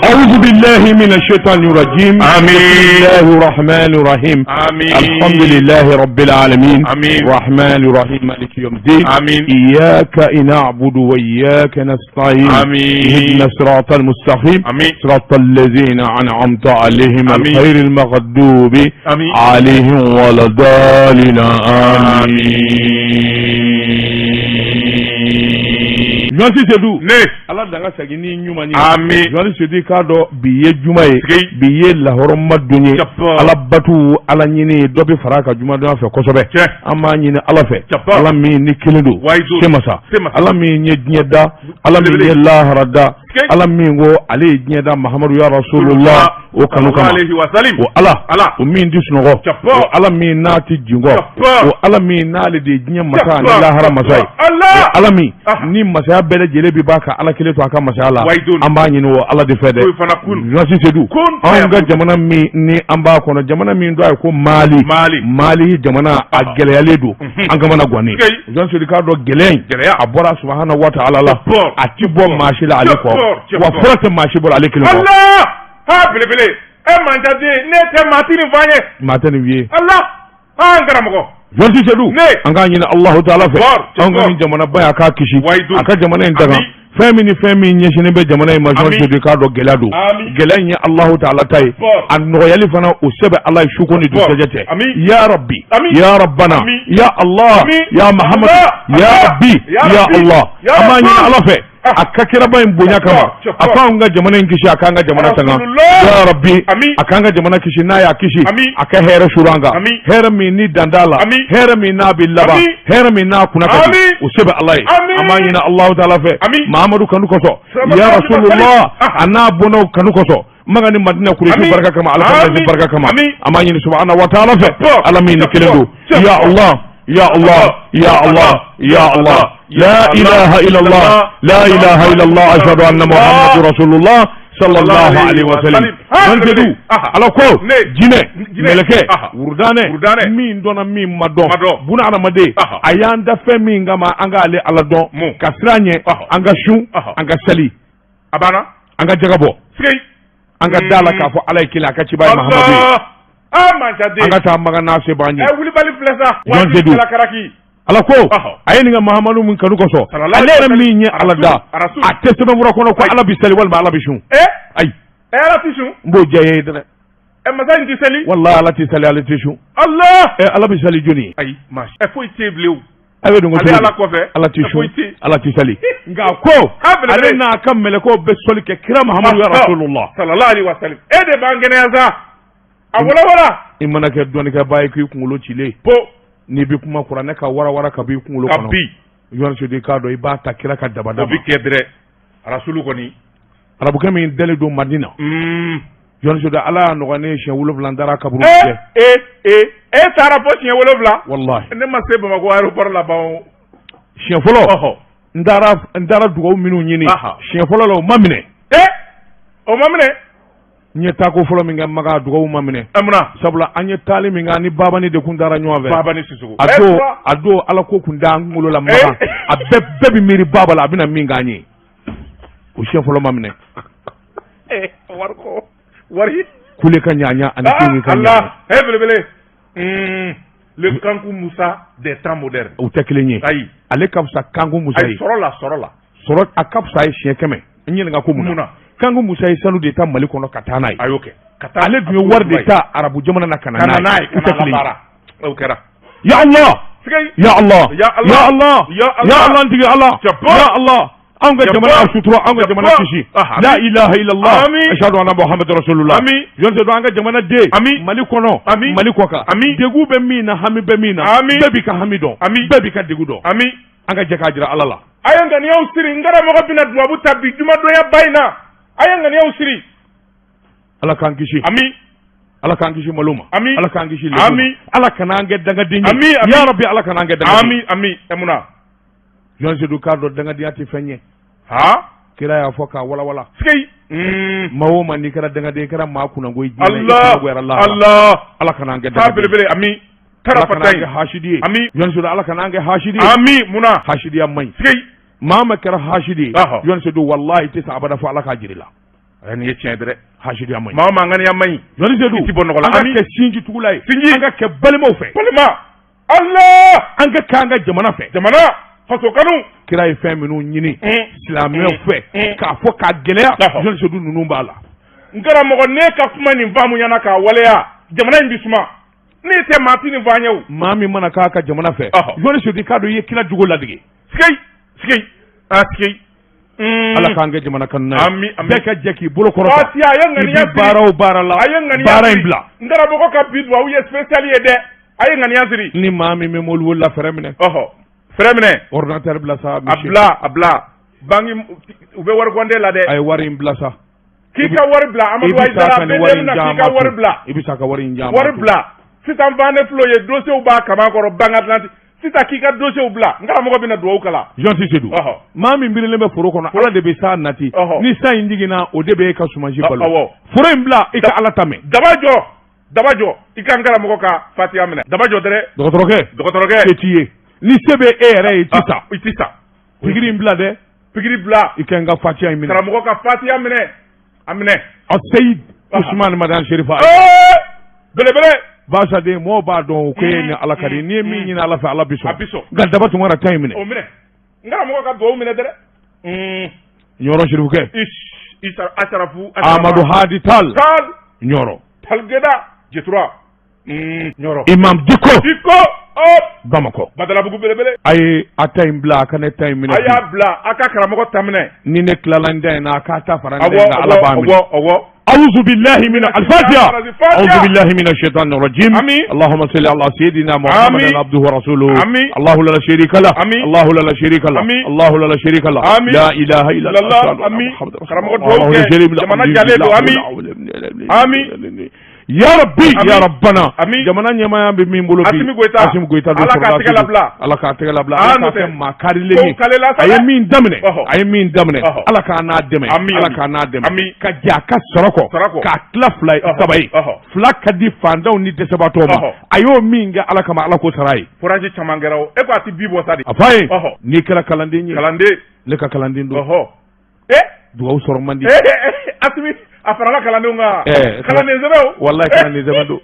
أعوذ بالله من الشيطان الرجيم. آمين. بسم الله الرحمن الرحيم. آمين. الحمد لله رب العالمين. آمين. الرحمن الرحيم، مالك يوم الدين. آمين. إياك نعبد وإياك نستعين. آمين. اهدنا الصراط المستقيم. آمين. صراط الذين أنعمت عليهم آمين. غير المغضوب آمين. عليهم ولا الضالين. آمين. Journaliste Seydou, Ne. Ala dan ka segin ni ɲuman ye. Amin. Journaliste Seydou, i k'a dɔn bi ye juma ye. Sigi. Bi ye lahɔrɔma don ye. Japa. Ala batu, Ala ɲini, dɔ bɛ fara a ka jumadonya fɛ kosɛbɛ. Tiɲɛ. An b'a ɲini Ala fɛ. Japa. Ala min ni kelen don. Wayidu. Semasa. Semasa. Ala min ye diɲɛ da, Ala min ye lahara da. Sigi. Ala min ko ale ye diɲɛ da Mahamadu ya Rasulullah o kanu kama. Alayhi wa salim. O Ala. Ala. O min ti sunɔgɔ. Japa. O Ala min n'a ti jingɔ. Japa. O Ala min n'ale de ye diɲɛ masa ani Japa. lahara masa ye. Ala. O Ala min Ah. ni masaya bɛɛ lajɛlen bi b'a ka Ala kelen to a ka masaya la. Wayidon. An b'a ɲini o Ala de fɛ dɛ. Koyi fana kun. Journaliste Seydou. Kun. Anw ka jamana min ni an b'a kɔnɔ, jamana min dɔ a ye ko Mali. Mali. Mali jamana a gɛlɛyalen don. An kamana gannen. Sikeyi. Journaliste Seydou, k'a dɔn gɛlɛya in. Gɛlɛya. A bɔra subahana wa ta'ala la. Cɛpɔ. A ti bɔ maa si la ale kɔ. Cɛpɔ, cɛpɔ. Wa fura tɛ maa si bolo ale kelen kɔ. Allah. Ha belebele. E manjaden ne tɛ maa ti nin fɔ an ye. Maa tɛ nin f'i ye. Allah. Ha n karamɔgɔ. Journaliste Seydou. Ne. An k'a ɲini Alahu taala fɛ. Cɛpɔ, cɛpɔ. Anw ka nin jamanaba in, a k'a kisi. Wayidu. A ka jamana in tanga. Ami. Fɛn min ni fɛn min ɲɛsinnen bɛ jamana in ma, Journaliste Ami. Seydou, k'a dɔn gɛlɛya don. Ami. Gɛlɛya in ye Alahu taala ta ye. Cɛpɔ. A nɔgɔyali fana o sɛbɛ Ala ye su ko ni dugusɛjɛ tɛ. Ami. Ya Rabbi. Ami. Ya Rabbana. Ami. Ya Allah. Ami. Ya Muhammad. Allah. Ya Allah. Rabbi. Ya Ya Rabbi. Allah. Ya An b'a ɲini Rasul. Ala fɛ. Ah. A ka kiraba in bonya kama. Cɛpɔ, A k'anw ka jamana in kisi, a k'an ka jamana tanga. Rasulullah. Ya Rabbi. Ami. A k'an ka jamana kisi, n'a y'a kisi. Ami. A ka hɛrɛ suru an kan. Ami. Hɛrɛ min ni dan t'a la. Ami. Hɛrɛ min n'a bɛ laban. Ami. Hɛrɛ min n'a kunna ka di. Ami. O se bɛ Ala ye. Ami. An b'a ɲini Alahu taala fɛ. Ami. Mahamadu kanu kosɔn. Sallallahu Ya alaihi wa sallam. Rasulullah. Ah. A n'a bɔnnaw kanu kosɔn. Maka ni Madina Kuresi Ami. barika kama, Ala ka Ami. barika kama. Ami. An b'a ɲini subahana wa taala fɛ. Cɛpɔ. Ala min ni kelen don. Cɛpɔ. Ya Allah. Ya Allah. Ya Allah. Ya Allah. La ilaha illallah. La ilaha illallah. Ashhadu anna Muhammadu Rasulullah. Sallallahu alaihi wa sallam. Ah, Journaliste Seydou. Ah. Ala ko Ne. jinɛ, Jinɛ. mɛlɛkɛ, Ah. wurudanɛ, Wurudanɛ. min dɔnna, min ma dɔn, Ma dɔn. buna hadamaden, Ah. a y'an da fɛn min kama, an k'ale Ala dɔn, Mun. ka siran ɲɛ, Ah. an ka sun, Ah. an ka sali, A banna. an ka jaga bɔ, Sikeyi. an ka da la k'a fɔ Ala ye kelen, a ka ciba ye Mahamadu ye. Allah. Ah manjaden. An ka taa Makan n'a se b'an ye. Ɛ wulibali filɛ sa. Jɔn Seydou. Waati karaki. Ala ko Ɔhɔ. a ye nin ka Mahamadu min kanu kosɔn, Sallallahu ale yɛrɛ alaihi wa min ye Ala da, Rasul. a tɛ sɛbɛnfura kɔnɔ ko Ayi. Ala bi sali walima Ala bi sun. Ɛ. Ayi. Ɛ Ala ti sun. N b'o diya i ye dɛ. Ɛ masa in ti seli. Walahi Ala tɛ sali, ale tɛ sun. Allah. Ɛ Ala bi sali jɔni ye? Ayi maa si. Ɛ foyi tɛ yen bilen o. A bɛ don ko Ale cogo Ala di? kɔfɛ. Ala tɛ Ɛ foyi sun, tɛ yen. Ala tɛ sali, nka ko Ah, belebele. ale n'a ka mɛlɛkɛw bɛ sɔli kɛ kira Mahamadu ya Rasulullah. Sallallahu alaihi wa sallam. E de b'an kɛnɛya sa. A wala wala. I mana kɛ dɔnnikɛbaa ye k'i kunkolo cilen, Po. n'i bɛ kuma kuranɛ ka warawara ka b'i kunkolo Ka kɔnɔ, bi. Journaliste Seydou, i k'a dɔn i b'a ta kira ka dabada O ma. bi kɛ dɛrɛ. Rasulu kɔni. Arabukɛ min dalen don Madina, Journaliste Seydou, Ala y'a nɔgɔya ne ye, siɲɛ 7 n taara kaburu E jɛ. e e e taara fɔ siɲɛ 7. Walahi. Ne ma se Bamakɔ aéroport la ban o. Siɲɛ fɔlɔ, Ɔhɔ. n taara dugawu minnu ɲini, Aha. siɲɛ fɔlɔ la o ma minɛ. E o ma minɛ. N ye taako fɔlɔ min kɛ Maka, dugawu ma minɛ. Ɛ munna? Sabula an ye taali min kɛ, an ni Babani de kun taara ɲɔgɔn fɛ. Baba ni Sisoko. A don, a don Ala ko kun t'an kunkolo la Maka. Eh. A bɛɛ bɛ miiri Baba la, a bɛna min k'an ye. O siɲɛ fɔlɔ ma minɛ. Eh wari ko wari. Kule ka ɲaɲa ani kini ka ɲaɲa. Allah. Eh belebele. Le Kanku Musa des temps modernes. U tɛ kelen ye. Ayi. Ale ka fisa Kanku Musa Ayi ye. sɔrɔ la sɔrɔ la. Sɔrɔ a ka fisa ye siɲɛ 100. N ɲininka ko mun Mun na? na? Kanku Musa ye sanu de ta Mali kɔnɔ ka taa n'a ye. A y'o kɛ. Ka taa Ale dun ye wari de ta arabu jamana na ka na Ka na n'a ye. U Ka tɛ na kelen ye. labaara. O kɛra. Ya Allah. Sikeyi. Ya Allah. Ya Allah. Ya Allah. Ya Allah. Ya Allah n tigi Allah. Jabbar. Ya Allah. Anw ka Jabbar. jamana sutura, anw ka jamana Jabbar. kisi. Ah, La amin. ilaha illallah. Amin. Ashhadu anna Muhammad rasulullah. Amin. Jɔn don an ka jamana den. Amin. Mali kɔnɔ. Amin. Mali kɔ kan. Amin. Degun bɛ min na, hami bɛ min na. Amin. Bɛɛ b'i ka hami dɔn. Amin. Bɛɛ b'i ka degun dɔn. Ami. An ka jɛ k'a jira Ala la. A ye ŋaniyaw siri n karamɔgɔ bɛna dubabu ta bi jumadonya ba in na. A ye ŋaniyaw siri. Ala k'an kisi. Ami. Ala k'an kisi malo ma. Amin. Ala k'an kisi lebu ma. Amin. Ala kana an kɛ dangaden ye. Amin, amin. Ya Rabbi, Ala kana an kɛ dangaden ye. Ami ami ɛ munna? Jɔn Seydou, k'a dɔn dangadenya tɛ fɛn ye. Ha? Kira y'a fɔ k'a walawala. Sikeyi. Maa o maa n'i kɛra dangaden, i kɛra maa kunnango ye diɲɛ na, i Allah. kunnagoyara lahara. Allah. Ala kana an kɛ Ha dangaden ye. belebele ami. Ala kana Tara an kɛ hasidi ye. Ami. Jɔn Seydou, Ala kana an kɛ hasidi ye. Ami munna? Hasidiya man ɲi. Sikeyi. Maa ma kɛra hasidi ye. Ɔhɔ. Jɔn Seydou, walahi i tɛ sa abada fo Ala k'a jira i la. A nin ye tiɲɛ dɛ. Hasidiya man ɲi. Maa o maa ŋaniya man ɲi. Jɔnni Sedu, I ti bɔ nɔgɔ la. an ka Ami. kɛ sinjitugula ye. Sinji. An ka kɛ balimaw fɛ. Balima. Allah. An ka kɛ an ka jamana fɛ. Jamana. Faso kanu. Kira ye fɛn minnu ɲini silamɛw fɛ k'a fɔ k'a gɛlɛya, Jɔnni Sedu, ninnu b'a la. N karamɔgɔ, ne ka kuma nin faamu ɲɛna k'a waleya, jamana in bi suma. Ne tɛ maa ti nin fɔ an ye o. Maa min mana k'a ka jamana fɛ, Jɔnni Sedu, k'a dɔn i ye kira jogo ladege. Sigei. Sigei. A sigei. Ala k'an kɛ jamana kanu ye. Ami, ami. Bɛɛ ka jɛ k'i bolo kɔrɔta. Fatiya, a ye I ŋaniya bi baara o baara la, A ye ŋaniya baara in siri. bila. N karamɔgɔ ka bi duwawu ye spécial ye dɛ. A ye ŋaniya siri. Ni maa min bɛ mobili bolila, fɛrɛ minɛ. Ɔhɔ. Fɛrɛ minɛ. Ordinateur bila sa. A Monsieur. bila, a bila. Banki u bɛ wari kɔnte la dɛ. A ye wari in bila sa. K'i ka wari bila I Amadu bɛ taa Ayidara ka nin wari BDM in na, d'an k'i ka ma wari tun. bila. I bɛ taa ka wari in d'an ma Wari tun. bila. Sisan fan ne filɛ o ye, dossier b'a kaman kɔrɔ Banque Atlantique. Sisan k'i ka dossier bila. N karamɔgɔ bɛna duwawu kalan. Jɔn Sedu, maa min birilen bɛ foro kɔnɔ, Ala de bɛ sa nati. Ni san in jiginna, o de bɛ e ka sumansi balo. Foro in bila, i ka Ala ta mɛn. Daba jɔ. Daba jɔ. I ka n karamɔgɔ ka fatiya minɛ. Daba jɔ dɛrɛ. Dɔgɔtɔrɔkɛ. Dɔgɔtɔrɔkɛ. Se t'i ye. Ni se bɛ e yɛrɛ ye, i ti sa. I ti sa. Pikiri in bila dɛ. Pikiri bila. I ka n ka fatiya in minɛ. Karamɔgɔ ka fatiya minɛ. A minɛ. Aseyid Usumani Madani Serifa. Belebele. Basaden, mɔgɔw b'a dɔn ko e ni Ala ka di. N'i ye min ɲini Ala fɛ, Ala bi sɔn. A bi sɔn. Nka Daba Tunkara ta in minɛ. O minɛ. N karamɔgɔ ka duwawu minɛ dɛrɛ. Ɲɔrɔ Sirifukɛ. Asarafu. Amadu Hadi Tal. Tal. Ɲɔrɔ. Talgeda. Jetura. Ɲɔrɔ. Imam Diko. Diko. Hop. Bamakɔ. Badalabugu belebele. A ye a ta in bila, a ka ne ta in minɛ. A y'a bila, a ka karamɔgɔ ta minɛ. Ni ne tilala n ta in na, a k'a ta fara n ta in kan, Ala b'a minɛ. Awɔ. أعوذ بالله من الفاتحة. أعوذ بالله من الشيطان الرجيم. آمين. اللهم صل على سيدنا محمد آمين. عبده ورسوله. آمين. الله لا شريك له. آمين. الله لا شريك له. آمين. الله لا شريك له. آمين. لا إله إلا الله. الله. أشهد أن آمين. محمد رسول karamɔgɔ الله. duwawu الله kɛ. لا شريك له. Jamana jalen don. Ami. Ami. Ya Rabbi, Ami. ya Rabbana. Ami. Jamana ɲɛmaaya bɛ min bolo bi. Asimi Goyita. Asimi Goyita don. Ala k'a sɔrɔdasi tɛgɛ don. labila. Ala k'a tɛgɛ labila. Ah, Ala k'a n'o tɛ. kɛ maa karilen ye. Ko kalela sa A ye dɛ. min daminɛ. A ye min daminɛ. Ala k'a n'a dɛmɛ. Ami, Ala ami. k'a n'a dɛmɛ. Ami. Ka jɛ a ka sɔrɔ kɔ. Sɔrɔ kɔ. K'a tila fila ye, saba ye. Fila ka di fantanw ni dɛsɛbaatɔw ma. A y'o min kɛ Ala kama, Ala k'o sara a ye. Forage caman kɛra o. E ko a ti bi bɔ sa de. A f'a ye. N'i kɛra kalanden ye. Kalanden. Ne ka kalanden don. Dugawu sɔrɔ man di. Asimi a farala kalandenw kan. Kalanden sɛbɛw. Walayi, kalanden sɛbɛ don.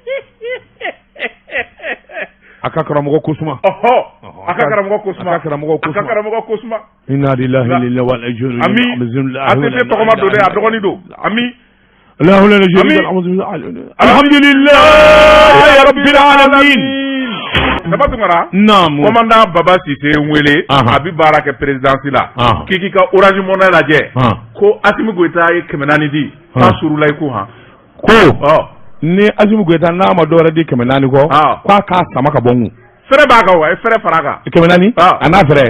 A ka karamɔgɔ ko suma. A ka karamɔgɔ ko suma. A ka karamɔgɔ ko A ka suma. karamɔgɔ ko suma. Inna lillahi wa inna ilaihi Ami. ATT tɔgɔma don dɛ, a dɔgɔnin don. Ami. لا حول ولا Ami. قوة الحمد لله رب العالمين. Daba Tunkara. نعم. Commandant Baba Sise n wele. A bi baara kɛ présidence la. K'i k'i ka Orange Money lajɛ. Ko Asimi Goyita ye 400 di. K'a surula i ko han. Ko ni Asimi Goyita n'a ma dɔwɛrɛ di 400 kɔ, k'a k'a sama ka bɔ n kun. Fɛrɛ b'a kan wa, a ye fɛrɛ fara a kan. 400 a n'a fɛrɛ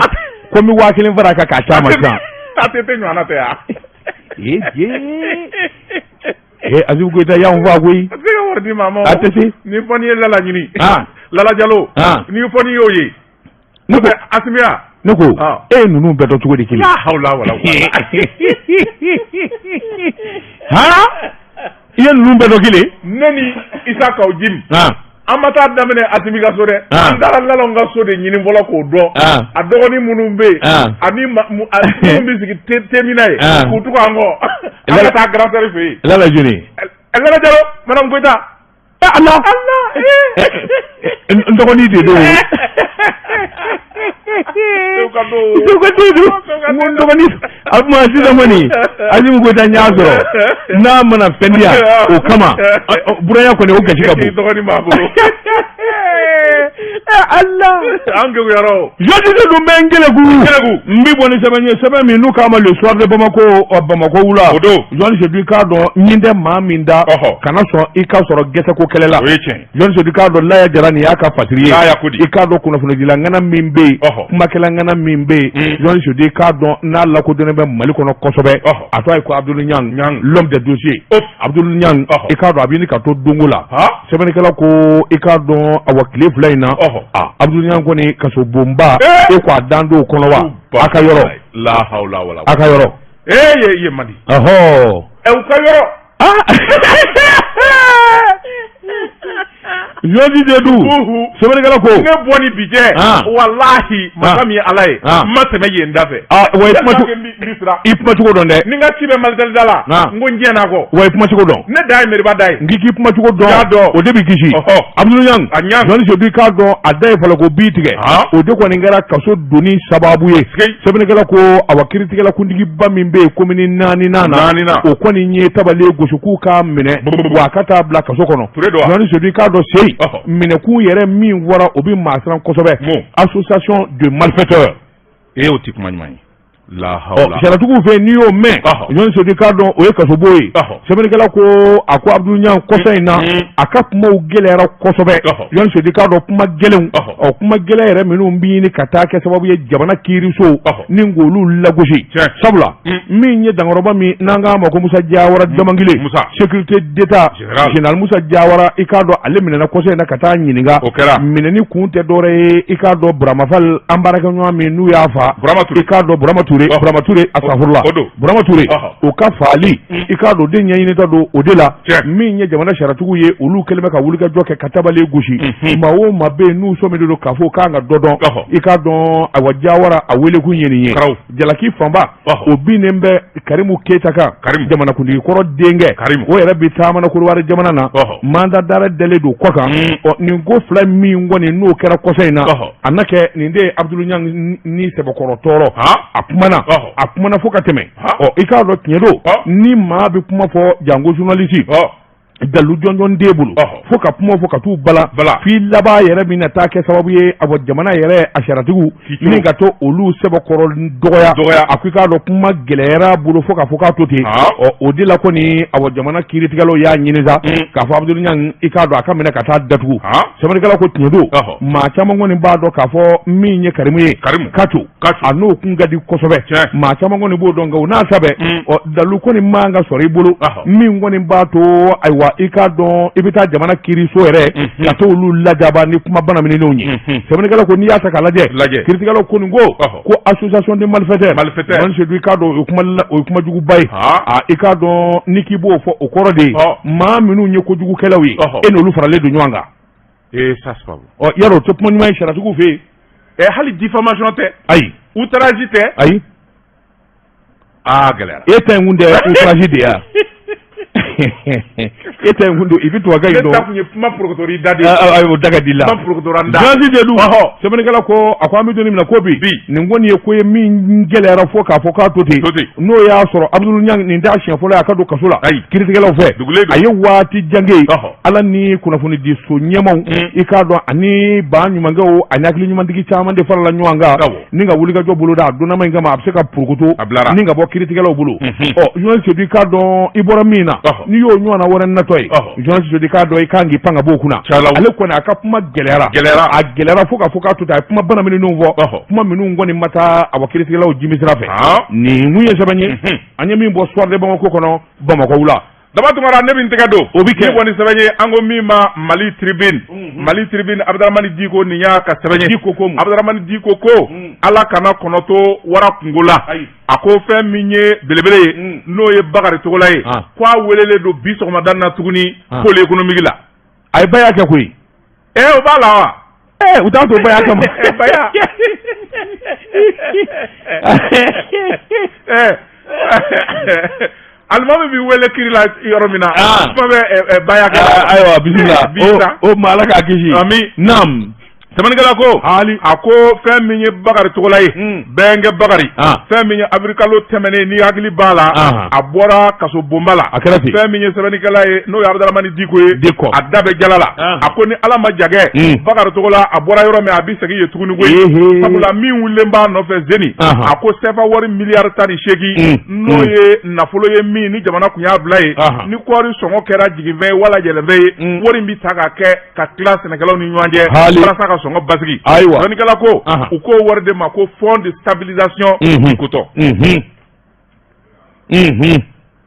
ko n bɛ 1000 fara a kan k'a c'a ma sisan. ATT ɲɔgɔnna tɛ yan. Ee ee, Asimi Goyita y'anw fa koyi. A tɛ se ka wari di maa ma o. A tɛ se. Ni fɔ n'i ye Lala ɲini. Lala Jalo. Ni fɔ n'i y'o ye. Ne ko Asimiya. Ne ko e ye ninnu bɛɛ dɔn cogo di kelen? La hawla wala quwwata. Han, i ye ninnu bɛɛ dɔn kelen? Ne ni Isa Kaw Jim. An ma taa daminɛ Asimi ka so dɛ. An taara Lalaw ka so de ɲini fɔlɔ k'o dɔn. A dɔgɔnin minnu bɛ yen. Ani minnu bɛ sigi temina ye. K'u tugu an kɔ. An ka taa grand frère fɛ yen. Lala joli? Lala Jalo, madame Goyita. Ala. Ala. N dɔgɔnin de don. Sew ka don. Sew ka den don. N ko n dɔgɔnin, a kuma sisan kɔni Asimi Goyita n y'a sɔrɔ n'a mana fɛn di yan o kama, buranya kɔni o gasi ka I bon. dɔgɔnin b'a bolo. Ala. An kekuyara o. Jɔnjise dun bɛ n keleku. Keleku. N bɛ bɔ ni sɛbɛn ye, sɛbɛn min n'u k'a ma Le Soir de Bamako, Bamakɔ wula. O don. Jɔnjise dun, i k'a dɔn ɲin tɛ maa min da. Kana sɔn i ka sɔrɔ gɛsɛko kɛlɛ la. O ye tiɲɛ ye. Jɔnjise dun, i k'a dɔn Laya Jara nin y'a ka fasiri ye. Laya ko di. I k'a dɔn kunnafonidila ŋana min bɛ yen. Kumakɛla ŋana min bɛ yen. Jɔnjise dun, i k'a dɔn n'a lakodɔnnen bɛ Mali kɔnɔ kosɛbɛ. A tɔgɔ ye ko Abdul Niang. L'homme des dossiers. Abdul Niang. I k'a dɔn a bɛ ɲini ka to dongo la. Sɛbɛnnikɛla ko i k'a dɔn awa tile 2 in na. Abdul Niang kɔni kasobonba. E ko a dan don o kɔnɔ wa? A ka yɔrɔ. La hawla wala. A ka yɔrɔ. Ee ye ye man di. Ɔhɔ. Ɛ u ka yɔrɔ. Journaliste Seydou, sɛbɛnnikɛla ko ne bɔ ni bi cɛ, walahi masa min ye Ala ye, n ma tɛmɛ yen da fɛ. Ah, wa i kuma i kuma cogo dɔn dɛ. Ni n ka ci bɛ Malitel da la, n ko n jɛn'a kɔ. Wa i kuma cogo dɔn. Ne da ye Meriba da ye. N k'i k'i kuma cogo dɔn. O de b'i kisi. Abdul Ɲang. A Ɲang. Journaliste Seydou, i k'a dɔn a da ye falako bi tigɛ. O de kɔni kɛra kaso donni sababu ye. Sɛbɛnnikɛla ko awa kiiritigɛla kuntigiba min bɛ yen komini naaninan na, o kɔni ye tabale gosi k'u k'a minɛ wa a ka taa bila kaso kɔnɔ. Journaliste Seydou, i k'a dɔn seyi minɛkun yɛrɛ min fɔra o bɛ maa siran kosɛbɛ, association de malfaiteurs. Ee, o tɛ kuma ɲuman ye. Sariyatigiw fɛ n'i y'o mɛn, Journaliste Seydou, i k'a dɔn o ye kasobon ye. Sɛbɛnnikɛla ko a ko Abdul Ɲang kɔsa in na a ka kumaw gɛlɛyara kosɛbɛ. Journaliste Seydou, i k'a dɔn kuma gɛlɛnw, ɔ kuma gɛlɛn yɛrɛ minnu bɛ ɲini ka taa kɛ sababu ye jamana kiiriso ni k'olu lagosi, sabula min ye dankɔrɔba min n'an k'a ma ko Musa Jawara Damangile, sécurité d'État général Musa Jawara, i k'a dɔn ale minɛna kɔsa in na ka taa ɲininka. Minɛni kun tɛ dɔwɛrɛ ye, i k'a dɔn Burama Fall, an baarakɛɲɔgɔn min n'u y'a fa, i k'a dɔn Burama Ture, Burama Ture, asafurula, Burama Ture, o ka faali, i k'a dɔn den ɲɛɲinita don o de la. Min ye jamana sariyatigiw ye, olu kɛlen bɛ ka wulikajɔ kɛ ka tabale gosi. Maa o maa bɛ yen n'u sɔminen don k'a fɔ k'an ka dɔ dɔn, i k'a dɔn awa Jawara a welekun ye nin ye. Jalaki fanba o binnen bɛ Karimu Keyita kan, jamanakuntigi kɔrɔ denkɛ, o yɛrɛ bɛ taamana Korowari jamana na, mandat d'arrêt dalen don kɔ kan. Ɔ nin ko fila min kɔni n'o kɛra kɔsa in na, a na kɛ nin de ye Abdul Ɲang ni sɛbɛkɔrɔ tɔɔrɔ. A kumana, a kumana fo ka tɛmɛ. Ɔ i k'a dɔn tiɲɛ don, ni maa bɛ kuma fɔ janko journaliste, dalu jɔnjɔn t'e bolo fo ka kuma fɔ ka t'u bala f'i laban yɛrɛ min na taa kɛ sababu ye a bɔ jamana yɛrɛ a sariyatigiw ni ka to olu sɛbɛkɔrɔ dɔgɔya. A ko i k'a dɔn kuma gɛlɛyara bolo fo k'a fɔ k'a to ten. Ɔ o de la kɔni awɔ jamana kiiritigɛlaw y'a ɲini sa k'a fɔ Abdul Ɲang, i k'a dɔn a ka minɛ ka taa datugu. Sɛbɛnnikɛla ko tiɲɛ don, maa caman kɔni b'a dɔn k'a fɔ min ye Karimu ye, Kaco, a n'o kun ka di kosɛbɛ, maa caman kɔni b'o dɔn, nka o n'a ta bɛɛ, ɔ dalu kɔni man ka sɔrɔ i bolo min kɔni b'a to ayiwa i k'a dɔn i bɛ taa jamana kiiriso yɛrɛ ka to olu lajaba ni kuma banaminenw ye. Sɛbɛnnikɛla ko n'i y'a ta k'a lajɛ, kiiritigɛlaw ko nin ko ko association de malfaiteurs, Seydou, i k'a dɔn o ye kuma juguba ye. I k'a dɔn n'i k'i b'o fɔ, o kɔrɔ de ye maa minnu ye kojugukɛlaw ye, e n'olu faralen don ɲɔgɔn kan. Ee, ça c'est pas bon. Ɔ yarɔ o tɛ kuma ɲuman ye sariyatigiw fɛ yen. Ɛ, hali diffamation tɛ. Ayi. Outrage tɛ. Ayi. Aa, gɛlɛyara. E ta in kun tɛ outrage de ye, e ta in kun don i bɛ tubabukan in dɔn. Ne ta kun ye kuma porokotori da de ye. Ayi, o da ka di la. Kuma porokotora n da. Journaliste Seydou, sɛbɛnnikɛla ko a ko an bɛ don min na ko bi, nin kɔni ye ko ye min gɛlɛyara fo k'a fɔ k'a to ten. N'o y'a sɔrɔ Abdul Ɲang nin t'a siɲɛ fɔlɔ ye a ka don kaso la kiiritigɛlaw fɛ. A ye waati jan kɛ yen. Ala ni kunnafonidi so ɲɛmaw, i k'a dɔn ani ba ɲumankɛw ani hakili ɲumantigi caman de farala ɲɔgɔn kan ni ka wulikajɔ boloda a donnama in kama a bɛ se ka porokoto ni ka bɔ kiiritigɛlaw bolo. Ɔ journaliste Seydou, i k'a dɔn i bɔra min na, n'i y'o ɲɔgɔnna wɛrɛ natɔ ye, journaliste Seydou, i k'a dɔn i kan k'i pan ka b'o kunna. Ale kɔni a ka kuma gɛlɛyara, a gɛlɛyara fo k'a fɔ k'a to ten. A ye kuma bana minnu fɔ, kuma minnu kɔni ma taa awa kiiritigɛlaw jimi sira fɛ. Nin kun ye sɛbɛn ye an ye min bɔ Soir de Bamako kɔnɔ, Bamakɔ wula. Daba Tunkara, ne bɛ n tɛgɛ don o bɛ kɛ ni sɛbɛn ye an ko min ma Mali Tribune. Mali Tribune, Abudramani Diko, nin y'a ka sɛbɛn ye. Diko ko Abudramani Diko ko Ala kana kɔnɔ to wara kungo la. A ko fɛn min ye belebele ye, n'o ye Bakari Togola ye, ko a welelen don bi sɔgɔmada na tuguni pôle économique la. A ye baya kɛ koyi. Ɛ, o b'a la wa? Ɛ, u t'a to baya kama. Baya. Ɛ, alimami b'i wele kiri la yɔrɔ min na, kuma bɛ baya kɛ. Ayiwa, bisimila. O ma Ala k'a kisi. Ami. Naam. Sɛbɛnnikɛla ko hali a ko fɛn min ye Bakari Togola ye, bɛnkɛ Bakari, fɛn min ye awirilikalo tɛmɛnen, ni hakili b'a la, a bɔra kaso bonba la. A kɛra ten. Fɛn min ye sɛbɛnnikɛla ye, n'o ye Abudaramani Diko ye, Diko, a da bɛ jala la. A ko ni Ala ma jagɛ, Bakari Togola a bɔra yɔrɔ min, a bɛ segin yen tuguni koyi, sabula min wulilen b'a nɔfɛ zeni, a ko sɛfa wari miliyari 18, n'o ye nafolo ye min ni jamana kun y'a bila ye, ni kɔɔri sɔngɔ kɛra jiginfɛn ye wala yɛlɛnfɛn ye, wari in bɛ ta ka kɛ ka tila sɛnɛkɛlaw ni ɲɔgɔn cɛ walasa ka sɔngɔ basigi. Ayiwa, sɛbɛnnikɛla ko u k'o wari de ma ko fonds de stabilisation du coton.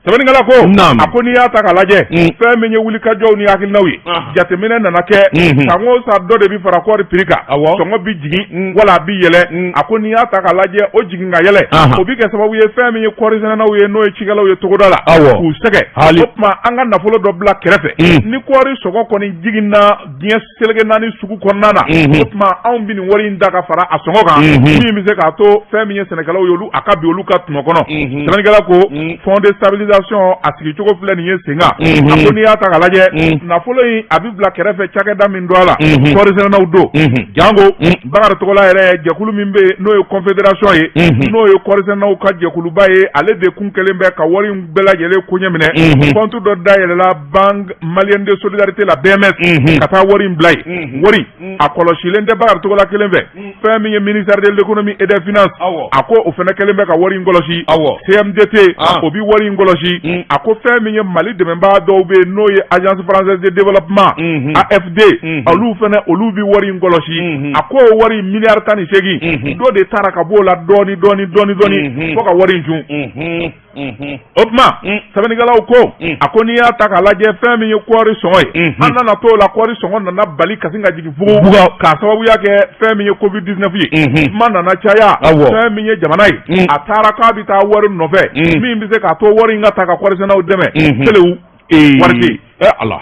Sɛbɛnnikɛla ko Naam. a ko n'i y'a ta k'a lajɛ Mm. fɛn min ye wulikajɔw ni hakilinaw ye Ah. jateminɛ nana kɛ Mhm. san o san dɔ de bi fara kɔɔri prix kan Awɔ. sɔngɔ bi jigin Mm. wala a bi yɛlɛ Mm. a ko n'i y'a ta k'a lajɛ o jigin ka yɛlɛ Ahan. o bi kɛ sababu ye fɛn min ye kɔɔri sɛnɛnaw ye n'o ye cikɛlaw ye togoda la Awɔ. k'u sɛgɛn Hali. o tuma an ka nafolo dɔ bila kɛrɛfɛ Mm. ni kɔɔri sɔngɔ kɔni jiginna diɲɛ seleke naani sugu kɔnɔna na Mhm. o tuma anw bi nin wari in da ka fara a sɔngɔ kan Mhm. min bɛ se k'a to fɛn min ye sɛnɛkɛlaw ye olu a ka bin olu ka tɔnɔ kɔnɔ Mhm. sɛbɛnnikɛla ko Mm. fonds de stabilisation a sigicogo filɛ nin ye sen kan Mhm. a ko n'i y'a ta k'a lajɛ Mm. nafolo in a bɛ bila kɛrɛfɛ cakɛda min don a la Mhm. kɔɔri sɛnɛnaw don Mhm. jango Mm. Bakari Togola yɛrɛ jɛkulu min bɛ yen n'o ye confédération ye Mhm. n'o ye kɔɔri sɛnɛnaw ka jɛkuluba ye ale de kun kɛlen bɛ ka wari in bɛɛ lajɛlen koɲɛ minɛ Mhm. compte dɔ dayɛlɛla banque malienne de solidarité la BMS Mhm. ka taa wari in bila yen Mhm. wari Mm. a kɔlɔsilen tɛ Bakari Togola kelen fɛ fɛn min ye ministère de l'économie et des finances Awɔ. a ko o fana kɛlen bɛ ka wari in kɔlɔsi Awɔ. CMDT Ah. o bi wari in kɔlɔsi Mm. a ko fɛn min ye Mali dɛmɛbaa dɔw bɛ yen n'o ye agence française de développement Mhm. AFD Mhm. olu fana olu bi wari in kɔlɔsi Mhm. a ko o wari miliyari 18 Mhm. dɔ de taara ka b'o la dɔɔni dɔɔni dɔɔni dɔɔni Mhm. fo ka wari in cun Mhm. Mhm. o tuma Mm. sɛbɛnnikɛlaw ko Mm. a ko n'i y'a ta k'a lajɛ fɛn min ye kɔɔri sɔngɔ ye Mhm. an nana t'o la kɔɔri sɔngɔ nana bali ka sin ka jigin fugu Buga. k'a sababuya kɛ fɛn min ye covid 19 ye Mhm. kuma nana caya Awɔ. fɛn min ye jamana ye Mm. a taara k'a bɛ taa wari nɔfɛ Mm. min bɛ se k'a to wari in ka ta ka kɔɔrisɛnɛnaw dɛmɛ Mhm. kelewu Ee. wari tɛ yen. Eh Ala.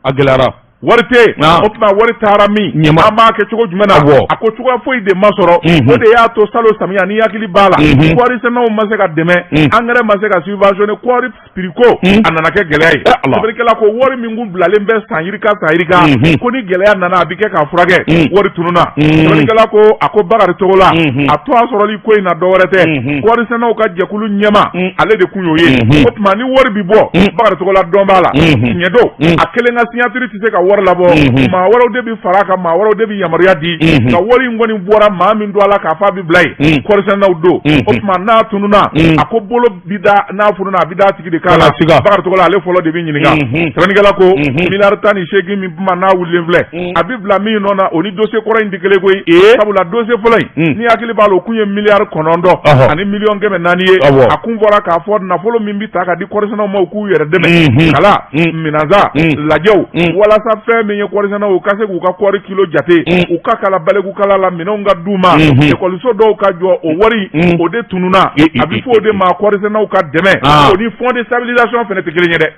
A gɛlɛyara. wari tɛ yen Ah. o tuma wari taara min Ɲɛma. an b'a kɛ cogo jumɛn na Awɔ. a ko cogoya foyi de ma sɔrɔ Mhm. o de y'a to salon samiya ni hakili b'a la Mhm. kɔɔrisɛnɛnaw ma se ka dɛmɛ Mm. angɛrɛ ma se ka subventionné kɔɔri prix ko Mm. a nana kɛ gɛlɛya ye Eh, Ala. sɛbɛnnikɛla ko wari min kun bilalen bɛ san yirika san yirika Mhm. ko ni gɛlɛya nana a bɛ kɛ k'a furakɛ Mm. wari tununna Mm. sɛbɛnnikɛla ko a ko Bakari Togola Mhm. a to a sɔrɔli ko in na dɔwɛrɛ tɛ Mhm. kɔɔrisɛnɛnaw ka jɛkulu ɲɛma Mm. ale de kun y'o ye Mhm. o tuma ni wari bi bɔ Mm. Bakari Togola dɔn b'a la Mhm. tiɲɛ don Mm. a kelen ka signature tɛ se ka wari labɔ Mhm. maa wɛrɛw de bi fara a kan maa wɛrɛw de bi yamaruya di Mhm. nka wari in kɔni bɔra maa min don a la k'a fɔ a bi bila yen Mm. kɔɔrisɛnɛnaw don Mhm. o tuma n'a tununna Mm. a ko bolo bi da n'a fununa a bi da a tigi de kan la Kana siga. Bakari Togola ale fɔlɔ de bi ɲininka Mhm. sɛbɛnnikɛla ko Mhm. miliyari 18 min kuma n'a wulilen filɛ Mm. a bi bila min nɔ na o ni dossier kɔrɔ in tɛ kelen koyi Ee. sabula dossier fɔlɔ in Mm. ni hakili b'a la o kun ye miliyari 9 Ɔhɔ. ani miliyɔn 400 ye Awɔ. a kun fɔra k'a fɔ nafolo min bi ta ka di kɔɔrisɛnɛnaw ma u k'u yɛrɛ dɛmɛ Mhm. kala Mm. minansa Mm. lajɛw Mm. walasa fɛn min ye kɔɔrisɛnɛnaw u ka se k'u ka kɔɔri kilo jate Mm. u ka kala balikukala la minɛnw ka d'u ma Mhm. ekɔliso dɔw ka jɔ o wari Mm. o de tununna I- i- a bɛ fɔ o de ma kɔɔrisɛnɛnaw ka dɛmɛ Ah. o ni fonds de stabilisation fɛnɛ tɛ kelen ye dɛ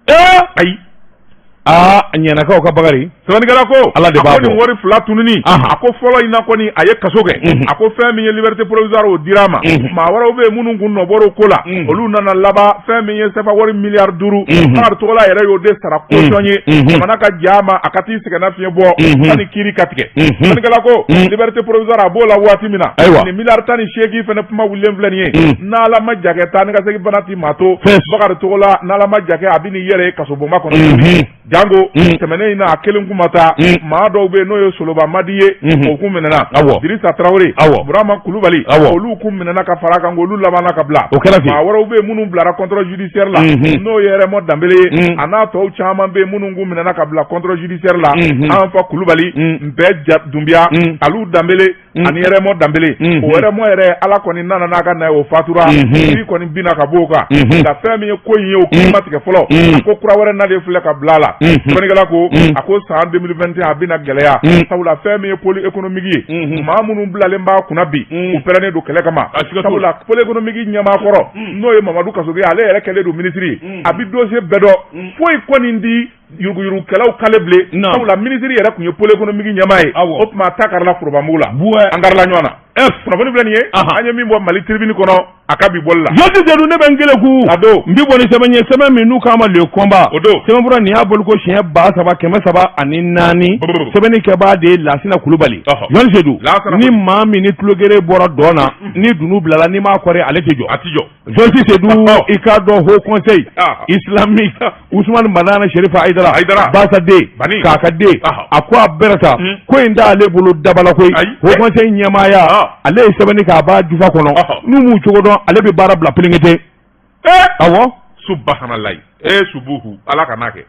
Ee. ayi Aa a ɲɛnakaw ka Bakari. sɛbɛnnikɛla ko Ala de a b'a ko nin dɔn. wari fila tununi Ahan. a ko fɔlɔ in na kɔni a ye kaso kɛ Mhm. a ko fɛn min ye liberté provisoire o dira a ma Mhm. maa wɛrɛw bɛ yen minnu kun nɔbɔr'o ko la Mhm. olu nana laban fɛn min ye CFA wari miliyari 5 Mhm. Bakari Togola yɛrɛ y'o de sara caution ye Mhm. jamana ka ja ma a ka t'i sɛgɛnna fiɲɛ bɔ Mhm. sani kiiri ka tigɛ Mhm. sɛbɛnnikɛla ko Mhm. liberté provisoire a b'o la waati min na Ayiwa. nin miliyari 18 fɛnɛ kuma wulilen filɛ nin ye Mhm. n'Ala ma ja kɛ taa ni ka segin bana ti maa to Fɛn. Bakari Togola n'Ala ma ja kɛ a bɛ n'i yɛrɛ ye kasobonba kɔnɔ Mhm. jango Mm. tɛmɛnen in na a kelen kun ma taa Mm. maa dɔw bɛ yen n'o ye Soloba Madi ye Mhm. o kun minɛna Awɔ. Dirisa Tarawele Awɔ. Burama Kulubali Awɔ. olu kun minɛna ka fara a kan olu labanna ka bila O kɛra ten. maa wɛrɛw bɛ yen minnu bilara contrôle judiciaire la Mhm. n'o ye Rɛmɔ Danbele ye Mm. a n'a tɔw caman bɛ yen minnu kun minɛna ka bila contrôle judiciaire la Mhm. an fa Kulubali Mm. Npɛ Dunbiya Mm. Alu Danbele Mm. ani Rɛmɔ Danbele Mhm. o Rɛmɔ yɛrɛ Ala kɔni nana n'a ka na ye o fatura Mhm. kiiri kɔni binna ka b'o kan Mhm. nka fɛn min ye ko in ye o kiiri ma tigɛ fɔlɔ Mm. a ko kura wɛrɛ nalen filɛ ka bila a la Mhm. sɛbɛnnikɛla ko Mm. a ko san 2021 a bɛna gɛlɛya Mm. sabula fɛn min ye pôle économique ye Mhm. maa minnu bilalen b'a kunna bi Mm. u pɛrɛnnen don kɛlɛ kama A siga t'o la. sabula pôle économique ɲɛmaa kɔrɔ n'o ye Mamadu Kasoge ye ale yɛrɛ kɛlen don ministre ye Mm. a bi dossier bɛɛ dɔn Mm. foyi kɔni di yuruguyurugukɛlaw kale bilen Non. sabula ministre yɛrɛ tun ye pôle économique ɲɛmaa ye Awɔ. o tuma a ta karila forobamugu la Buwɛ. an karila ɲɔgɔn na F. kunnafoni filɛ nin ye Ahan. an ye min bɔ Mali tribune kɔnɔ a ka bi bɔli la Jɔsi Sedu ne bɛ n keleku. A don. N bi bɔ ni sɛbɛn ye sɛbɛn min n'u k'a ma le combat. O don. Sɛbɛnfura nin y'a bɔli ko siɲɛ 3304. Brr. Sɛbɛnni kɛbaa de ye Lasina Kulubali. Ɔhɔ. Jɔsi Sedu. Lasana Ni maa min ni tulogere bɔra dɔn na ni dunu bilala n'i m'a kɔri ale tɛ jɔ. A ti jɔ. Jɔsi Sedu Ɔhɔ. i k'a dɔn haut conseil Ah. islamique Usumani Madani Serifa Hayidara. Hayidara. Basa den. Bani. K'a ka den. Ɔhɔ. A ko a bɛrɛ ta. Mm. Ko in t'ale bolo dabala koyi. Ayi. Haut conseil ɲɛmaaya. Ah. Ale ye sɛbɛnni kɛ a b'a jufa kɔnɔ. Ɔhɔ. N'u m'u cogo dɔn ale bɛ baara bila perenkete. Eh! Awɔ. Subahanallahi eh subuhu Ala kan'a kɛ.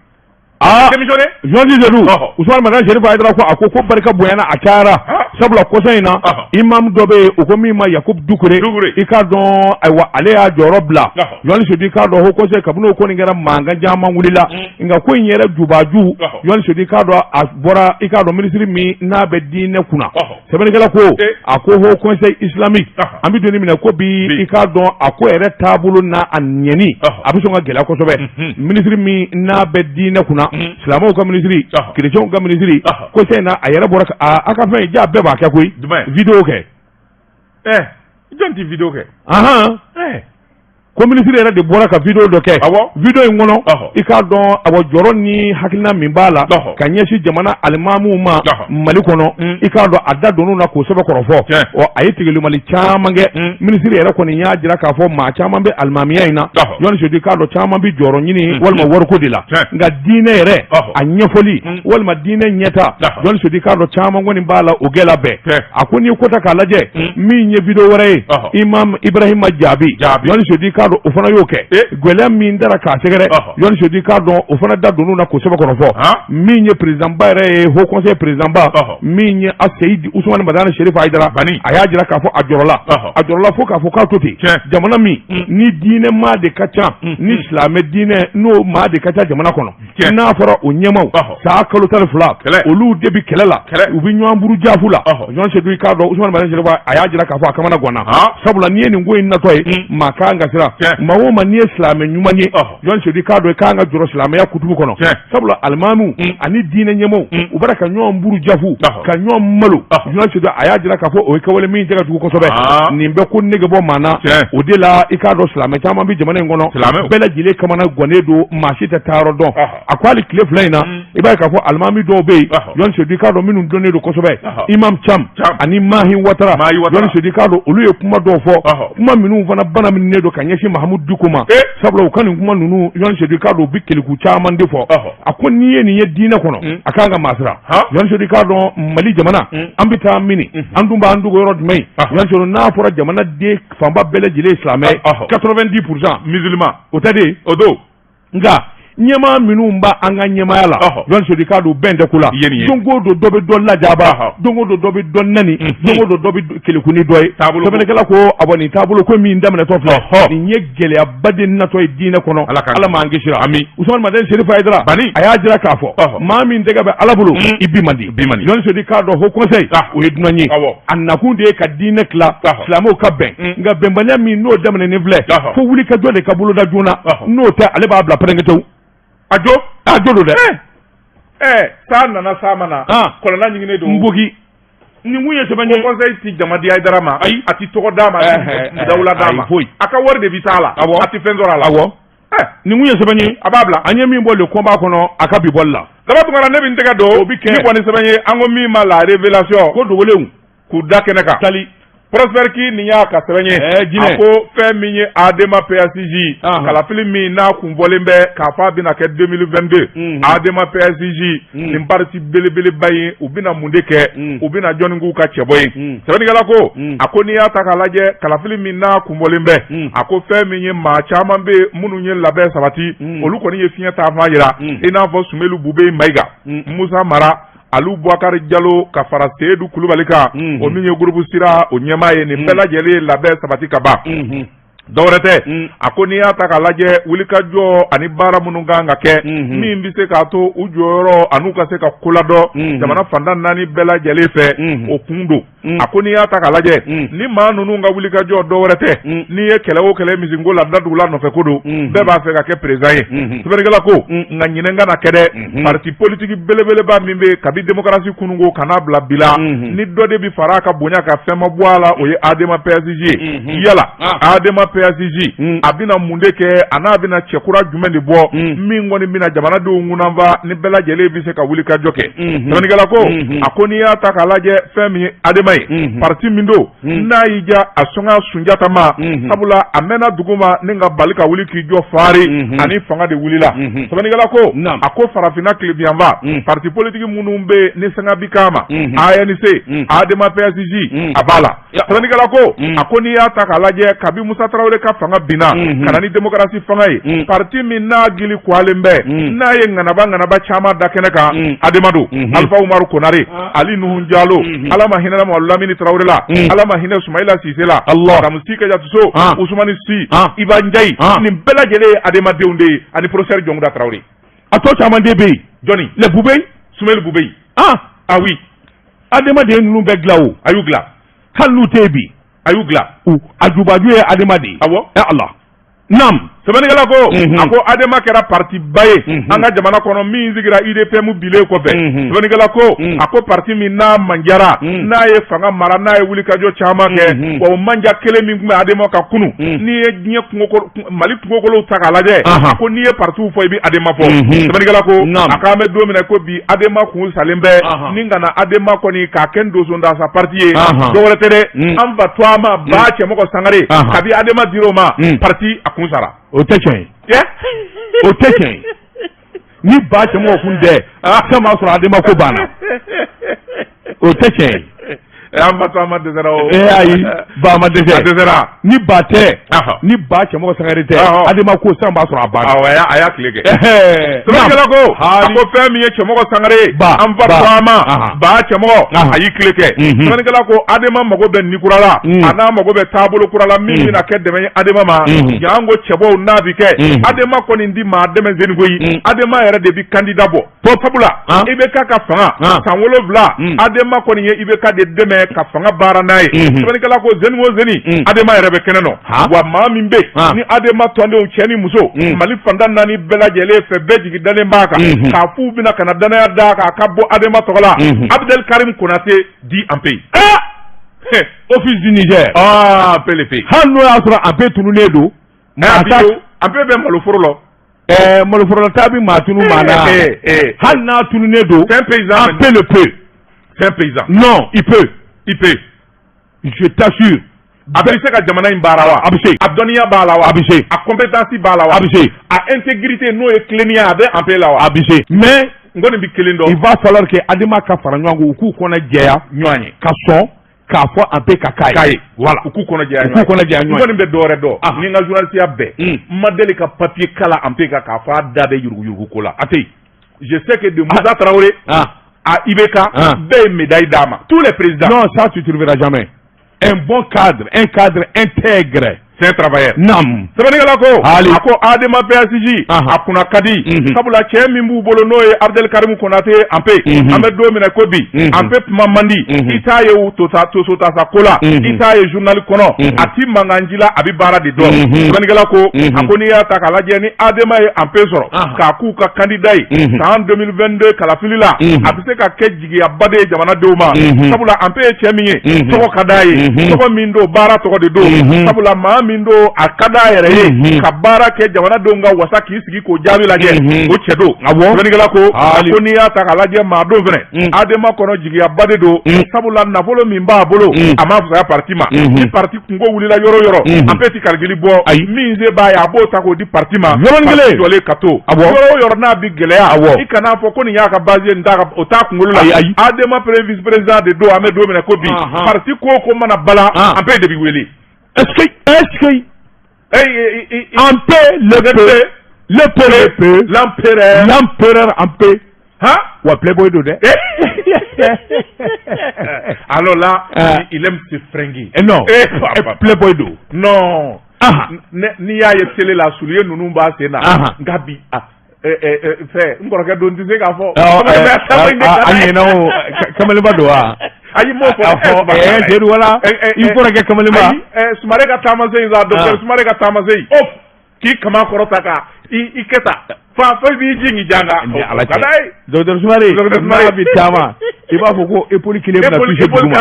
Aa Démissionné. Jɔsi Sedu Ɔhɔ. Usumani Madani Serifa Hayidara ko a ko ko barika bonyana a cayara. Ah. Sabula kɔsa in na, imam dɔ bɛ yen, u ko min ma Yakubu Dukure, i k'a dɔn, ayiwa, ale y'a jɔyɔrɔ bila. Jɔni Sedu, i k'a dɔn, haut conseil, kabini o ko nin kɛra, mankan caman wulila. Nka ko in yɛrɛ jubaju, Jɔni Sedu, i k'a dɔn, a bɔra, i k'a dɔn, minisiri min n'a bɛ diinɛ kunna. Sɛbɛnnikɛla ko, a ko haut conseil islamique, an bɛ don min na ko bi, i k'a dɔn, a ko yɛrɛ taabolo n'a a ɲɛni, a bɛ sɔn ka gɛlɛya kosɛbɛ. Minisiri min n'a bɛ diinɛ kunna, silamɛw ka minisiri, kerecɛnw ka minisiri, kɔsa in na, a yɛrɛ bɔra a ka fɛn ja bɛɛ b'a kɛ koyi, vidéo kɛ. Jɔn tɛ vidéo kɛ? Ko minisiri yɛrɛ de bɔra ka vidéo dɔ kɛ. Vidéo in kɔnɔ, i k'a dɔn, awɔ, jɔrɔ ni hakilina min b'a la ka ɲɛsin jamana alimamuw ma Mali kɔnɔ, i k'a dɔn, a da donn'u na k'o sɛbɛkɔrɔ fɔ. Ɔ, a ye tigɛlimali caman kɛ. Minisiri yɛrɛ kɔni y'a jira k'a fɔ maa caman bɛ alimamiya in na, Jɔni Sedu, i k'a dɔn, caman bɛ jɔyɔrɔ ɲini walima wariko de la. Nka diinɛ yɛrɛ a ɲɛfɔli walima diinɛ ɲɛta, Jɔni Sedu, i k'a dɔn, caman kɔni b'a la o gɛlɛya bɛɛ. A ko n'i ko ta k'a lajɛ, min ye vidéo wɛrɛ ye, imam Ibrahima Jaabi, Jɔni Sedu, i k'a dɔn, o fana y'o kɛ. Gɛlɛya min dara k'a sɛgɛrɛ, Jɔni Sedu, i k'a dɔn, o fana da donn'u na k'o sɛbɛkɔrɔ fɔ. Min ye président ba yɛrɛ ye, haut conseil président ba, min ye Aseyidi Usumani Madani Serif Hayidara, a y'a jira k'a fɔ a jɔrɔla, a jɔrɔla fo k'a fɔ k'a to ten. Jamana min ni diinɛ maa de ka ca, ni silamɛ diinɛ n'o maa de ka ca jamana kɔnɔ, n'a fɔra o ɲɛmaw san kalo 12, olu de bɛ kɛlɛ la, u bɛ ɲɔgɔn buru jafu la. Jɔni Sedu, i k'a dɔn, Usumani Madani Serif, a y'a jira k'a fɔ a kamana ganna, sabula n'i ye nin ko in natɔ ye, maa kan ka siran. Maa o maa n'i ye silamɛ ɲuman ye, Jɔni Sedu, i k'a dɔn, i kan ka jɔrɔ silamɛya kutubu kɔnɔ, sabula alimamiw ani diinɛ ɲɛmaw, u bɛra ka ɲɔgɔn buru jafu, ka ɲɔgɔn malo. Jɔni Sedu, a y'a jira k'a fɔ o ye kɛwale min tɛ ka jugu kosɛbɛ. Nin bɛ ko nege bɔ maa na. O de la, i k'a dɔn, silamɛ caman bɛ jamana in kɔnɔ, bɛɛ lajɛlen kamana gannen don, maa si tɛ taa yɔrɔ dɔn. A ko hali tile 2 in na, i b'a ye k'a fɔ alimami dɔw bɛ yen, Jɔni Sedu, i k'a dɔn, minnu dɔnnen don kosɛbɛ, imam Cam ani Mahi Watara, Jɔni Sedu, i k'a dɔn, olu ye kuma dɔw fɔ, kuma minnu fana bana minnu don ka ɲɛsin Mahamudu Diko ma, sabula u ka nin kuma ninnu, Jɔni Sedu, i k'a dɔn, u bɛ keleku caman de fɔ. A ko n'i ye nin ye diinɛ kɔnɔ, a kan ka maa siran. Jɔni Sedu, i k'a dɔn, Mali jamana, an bɛ taa mini, an dun b'an dogo yɔrɔ jumɛn? Jɔni Sedu, n'a fɔra jamana den fanba bɛɛ lajɛlen ye silamɛ, 90% musulman, o tɛ de? O don. Nka ɲɛmaa minnu b'a an ka ɲɛmaaya la, Jɔni Sedu, i k'a dɔn, bɛn tɛ ko la. Don o don dɔ bɛ dɔ lajaba, don o don dɔ bɛ dɔ nani, don o don dɔ bɛ keleku ni dɔ ye. Sɛbɛnnikɛla ko awɔ, nin taabolo ko min daminɛtɔ filɛ nin ye, gɛlɛyaba de natɔ ye diinɛ kɔnɔ. Ala m'an kisira. Usumani Madani Serif Hayidara, a y'a jira k'a fɔ maa min tɛgɛ bɛ Ala bolo, i bi man di. Jɔni Sedu, i k'a dɔn, haut conseil, o ye dunan ye, a nakun de ye ka diinɛ tila, silamɛw ka bɛn. Nka bɛnbaliya min n'o daminɛnen filɛ, fo wulikajɔ de ka boloda joona, n'o tɛ, ale b'a bila pɛrɛnkɛtɛw. A jo. A jo don dɛ. Saa nana, saa ma na, kɔlɔnna ɲiginnen don. Nbogi, nin kun ye sɛbɛn ye. Conseil ti jama di Hayidara ma. Ayi. A ti tɔgɔ d'a ma, a ti dawula d'a ma. Foyi. A ka wari de bi taa la. A ti fɛn sɔrɔ a la. Awɔ, nin kun ye sɛbɛn ye. A b'a bila. An ye min bɔ le combat kɔnɔ, a ka bi bɔli la. Daba Tunkara, ne bɛ n tɛgɛ don. O bi kɛ. Ni bɔ ni sɛbɛn ye, an ko min ma la révélation. Ko dogolenw. K'u da kɛnɛ kan. Tali. Prosper Ki, nin y'a ka sɛbɛn ye. Jinɛ. A ko fɛn min ye ADEMA PASJ, kalafili min n'a kun bɔlen bɛ k'a fɔ a bɛna kɛ 2022, ADEMA PASJ, nin parti belebeleba ye, u bɛna mun de kɛ? U bɛna jɔnni k'u ka cɛbɔ ye? Sɛbɛnnikɛla ko, a ko n'i y'a ta k'a lajɛ, kalafili min n'a kun bɔlen bɛ, a ko fɛn min ye, maa caman bɛ yen minnu ye labɛn sabati, olu kɔni ye fiɲɛ taama jira, i n'a fɔ Sumelu Bube Mayiga, Musa Mara, Alu Bubakari Jalo, ka fara Seyidu Kulubali kan, o min ye groupe Sira o ɲɛmaa ye. Nin bɛɛ lajɛlen ye labɛn sabati ka ban. Dɔwɛrɛ tɛ, a ko n'i y'a ta k'a lajɛ, wulikajɔ ani baara minnu kan ka kɛ, min bɛ se k'a to u jɔyɔrɔ an'u ka se ka koladɔn jamana fantan naani bɛɛ lajɛlen fɛ, o kun don. A ko n'i y'a ta k'a lajɛ, ni maa ninnu ka wulikajɔ, dɔwɛrɛ tɛ, n'i ye kɛlɛ o kɛlɛ misinko la, dadugula nɔfɛ ko don, bɛɛ b'a fɛ ka kɛ président ye. Sɛbɛnnikɛla ko nka ɲinɛ ka na kɛ dɛ, parti politique belebeleba min bɛ kabi démocratie kununko ka n'a bila bi la, ni dɔ de bɛ fara a ka bonya ka fɛn ma bɔ a la, o ye ADEMA PASJ ye. Yala ADEMA PASJ, a bɛna mun de kɛ? A n'a bɛna cɛkura jumɛn de bɔ min kɔni bɛna jamanadenw kunnanfa, ni bɛɛ lajɛlen bɛ se ka wulikajɔ kɛ? Sɛbɛnnikɛla ko, a ko n'i y'a ta k'a lajɛ, fɛn min ye ADEMA ye, parti min don n'a y'i ja a sɔnga Sunjata ma, sabula a mɛnna dugu ma ni ka bali ka wuli k'i jɔ faari ani fanga de wulila. Sɛbɛnnikɛla ko, a ko farafinna tilebinyanfan parti politique minnu bɛ yen ni sanga bi k'a ma, ANC, ADEMA PASJ, a b'a la. Sɛbɛnnikɛla ko, a ko n'i y'a ta k'a lajɛ, kabi Musa Tarawele Tarawele ka fanga binna ka na ni démocratie fanga ye, parti min n'a gili kwalen bɛ, n'a ye ŋanaba ŋanaba caman da kɛnɛ kan, Adema don. Alpha Umaru Konare, Ali Nuhun Jalo, Ala ma hinɛ Mamadu Lamini Tarawele la, Ala ma hinɛ Sumayila Sise la, Adamu Si Kajatuso, Usumani Si, Iba Njayi, nin bɛɛ lajɛlen ye Adema denw de ye, ani professeur Jɔnkuda Tarawele. A tɔ caman de bɛ yen. Jɔnni? Les Bubey. Sumayila Bubey. Ah oui. Adema de ye ninnu bɛɛ dilan o. A y'u dilan. Hali n'u tɛ yen bi. A y'u dilan. A jubaju ye Adema de ye. Awɔ. Ɛ Ala. Naam. Sɛbɛnnikɛla ko, a ko Adema kɛra parti ba ye an ka jamana kɔnɔ min sigira UDPM bilen kɔfɛ. Sɛbɛnnikɛla ko, a ko parti min n'a manjara, n'a ye fanga mara, n'a ye wulikajɔ caman kɛ, wa o manja kelen min tun bɛ Adema ka kunun, n'i ye diɲɛ kungo, Mali kungokolow ta k'a lajɛ, a ko n'i ye partiw fɔ, i bɛ Adema fɔ. Sɛbɛnnikɛla ko, a k'an bɛ don min na ko bi, Adema kun salen bɛ ni ka na Adema kɔni k'a kɛ donsondasa parti ye, dɔwɛrɛ tɛ dɛ, an fa Tɔgɔma Ba Cɛmɔgɔ Sangare, kabi Adema dir'o ma, parti a kun sara. O tɛ tiɲɛ ye, o tɛ tiɲɛ ye. Ni Ba Cɛmɔgɔ kun tɛ, fɛn b'a sɔrɔ Adema ko banna. O tɛ tiɲɛ ye. An ba Tɔgɔma dɛsɛra o. Ee ayi, Ba ma dɛsɛ. A dɛsɛra. Ni Ba tɛ, ni Ba Cɛmɔgɔ Sangare tɛ, Adema ko san b'a sɔrɔ a banna. Awɔ, a y'a tile kɛ. Sɛbɛnnikɛla ko, a ko fɛn min ye Cɛmɔgɔ Sangare ye, an fa Tɔgɔma Ba Cɛmɔgɔ, a y'i tile kɛ. Sɛbɛnnikɛla ko, Adema mago bɛ ni kura la, a n'a mago bɛ taabolo kura la min bɛna kɛ dɛmɛ ye Adema ma. Janko cɛbɔw n'a bi kɛ, Adema kɔni di maa dɛmɛ seni koyi. Adema yɛrɛ de bi candidat bɔ. To sabula IBK ka fanga san 7, Adema kɔni ye IBK de dɛmɛ ka fanga baara n'a ye. Sɛbɛnnikɛla ko, zeni o zeni, Adema yɛrɛ bɛ kɛnɛ nɔ. Wa maa min bɛ ni Adema tɔndenw, cɛ ni muso, Mali fantan naani bɛɛ lajɛlen fɛ, bɛɛ jigi dalen b'a kan k'a f'u bɛna ka na danaya d'a kan a ka bɔ Adema tɔgɔ la, Abdel Karim Konate dit Anpe. Office du Niger. Ah, Anpe le pe. Hali n'o y'a sɔrɔ Anpe tununnen don. Anpe bɛ maloforo la. Maloforola bɛ maa tunu maa na. Hali n'a tununnen don. C'est un paysan. Anpe le peut. C'est un paysan. Non, il peut. Il peut. Je t'assure. A bɛ se ka jamana in baara wa? A bɛ se. A dɔnniya b'a la wa? A bɛ se. A compétence b'a la wa? A bɛ se. A intégrité, n'o ye tilennenya, a bɛ Anpe la wa? A bɛ se. Mais n kɔni bɛ kelen dɔn. Il va falloir que Adema ka fara ɲɔgɔn kan, u k'u kɔnɔ jɛya ɲɔgɔn ye. Ka sɔn k'a fɔ Anpe ka k'a ye. Voilà. U k'u kɔnɔ jɛya. U k'u kɔnɔ jɛya ɲɔgɔn ye. N kɔni bɛ dɔ wɛrɛ dɔn. Ni n ka journaliste ya bɛɛ. N ma deli ka papier kalan Anpe kan k'a fɔ a da bɛ yuruguyurugu ko la. A tɛ yen. Je sais que de Moussa Traoré à IBK, bɛɛ ye médaille d'a ma. Tous les présidents. Non, ça tu trouveras jamais. Un bon cadre, un cadre intègre. C'est un travailleur. Naam. Sɛbɛnnikɛla ko, a ko Adema PASJ a kunna ka di, sabula cɛ min b'u bolo, n'o ye Abdel Karim Konate Anpe, an bɛ don min na ko bi, Anpe kuma man di, i t'a ye tosotasa ko la, i t'a ye journal kɔnɔ, a ti mankan ji la, a bɛ baara de dɔn. Sɛbɛnnikɛla ko, a ko n'i y'a ta k'a lajɛ, ni Adema ye Anpe sɔrɔ k'a k'u ka candidat ye san 2022 kalafili la, a bɛ se ka kɛ jigiyaba de ye jamanadenw ma, sabula Anpe ye cɛ min ye, tɔgɔ ka d'a ye, tɔgɔ min don, baara tɔgɔ de don, sabula maa min don, a ka d'a yɛrɛ ye ka baara kɛ jamanadenw ka wasa k'i sigi k'o jaabi lajɛ, o cɛ don. Sɛbɛnnikɛla ko, a ko n'i y'a ta k'a lajɛ, maa don fɛnɛ, Adema kɔnɔ jigiyaba de don, sabula nafolo min b'a bolo, a ma fisaya parti ma. Ni parti kunko wulila yɔrɔ o yɔrɔ, Anpe ti kalikili bɔ, min se b'a ye, a b'o ta k'o di parti ma. Yɔrɔnin kelen. Jɔlen ka to yɔrɔ o yɔrɔ n'a bi gɛlɛya, i kan'a fɔ ko nin y'a ka base ye, nin t'a ka, o t'a kunkolo la. Ayi. Adema premier vice président de don. An bɛ don min na ko bi, parti ko o ko mana bala, Anpe de bi wele. Est-ce que Anpe le peut, le peut, le peut, l'empereur, l'empereur Anpe. Han? Wa playboy don dɛ. Alors là, il aime se fringuer. Eh non, playboy don. Non. N'i y'a ye télé la, soulier ninnu b'a sen na. Nka bi fɛ n kɔrɔkɛ don tɛ se k'a fɔ. A ɲɛna o, kamalenba don wa? Ayi, m'o fɔ. Fɔ Seydou, wala i kɔrɔkɛ kamalenba. Ayi, Sumare ka taamasen in sa, docteur Sumare ka taamasen in. K'i kama kɔrɔta ka i kɛ tan fa fo i b'i jigin janga. Ala cɛ, docteur Sumare n'a bɛ taama, i b'a fɔ ko épaule kelen bɛna toucher duguma.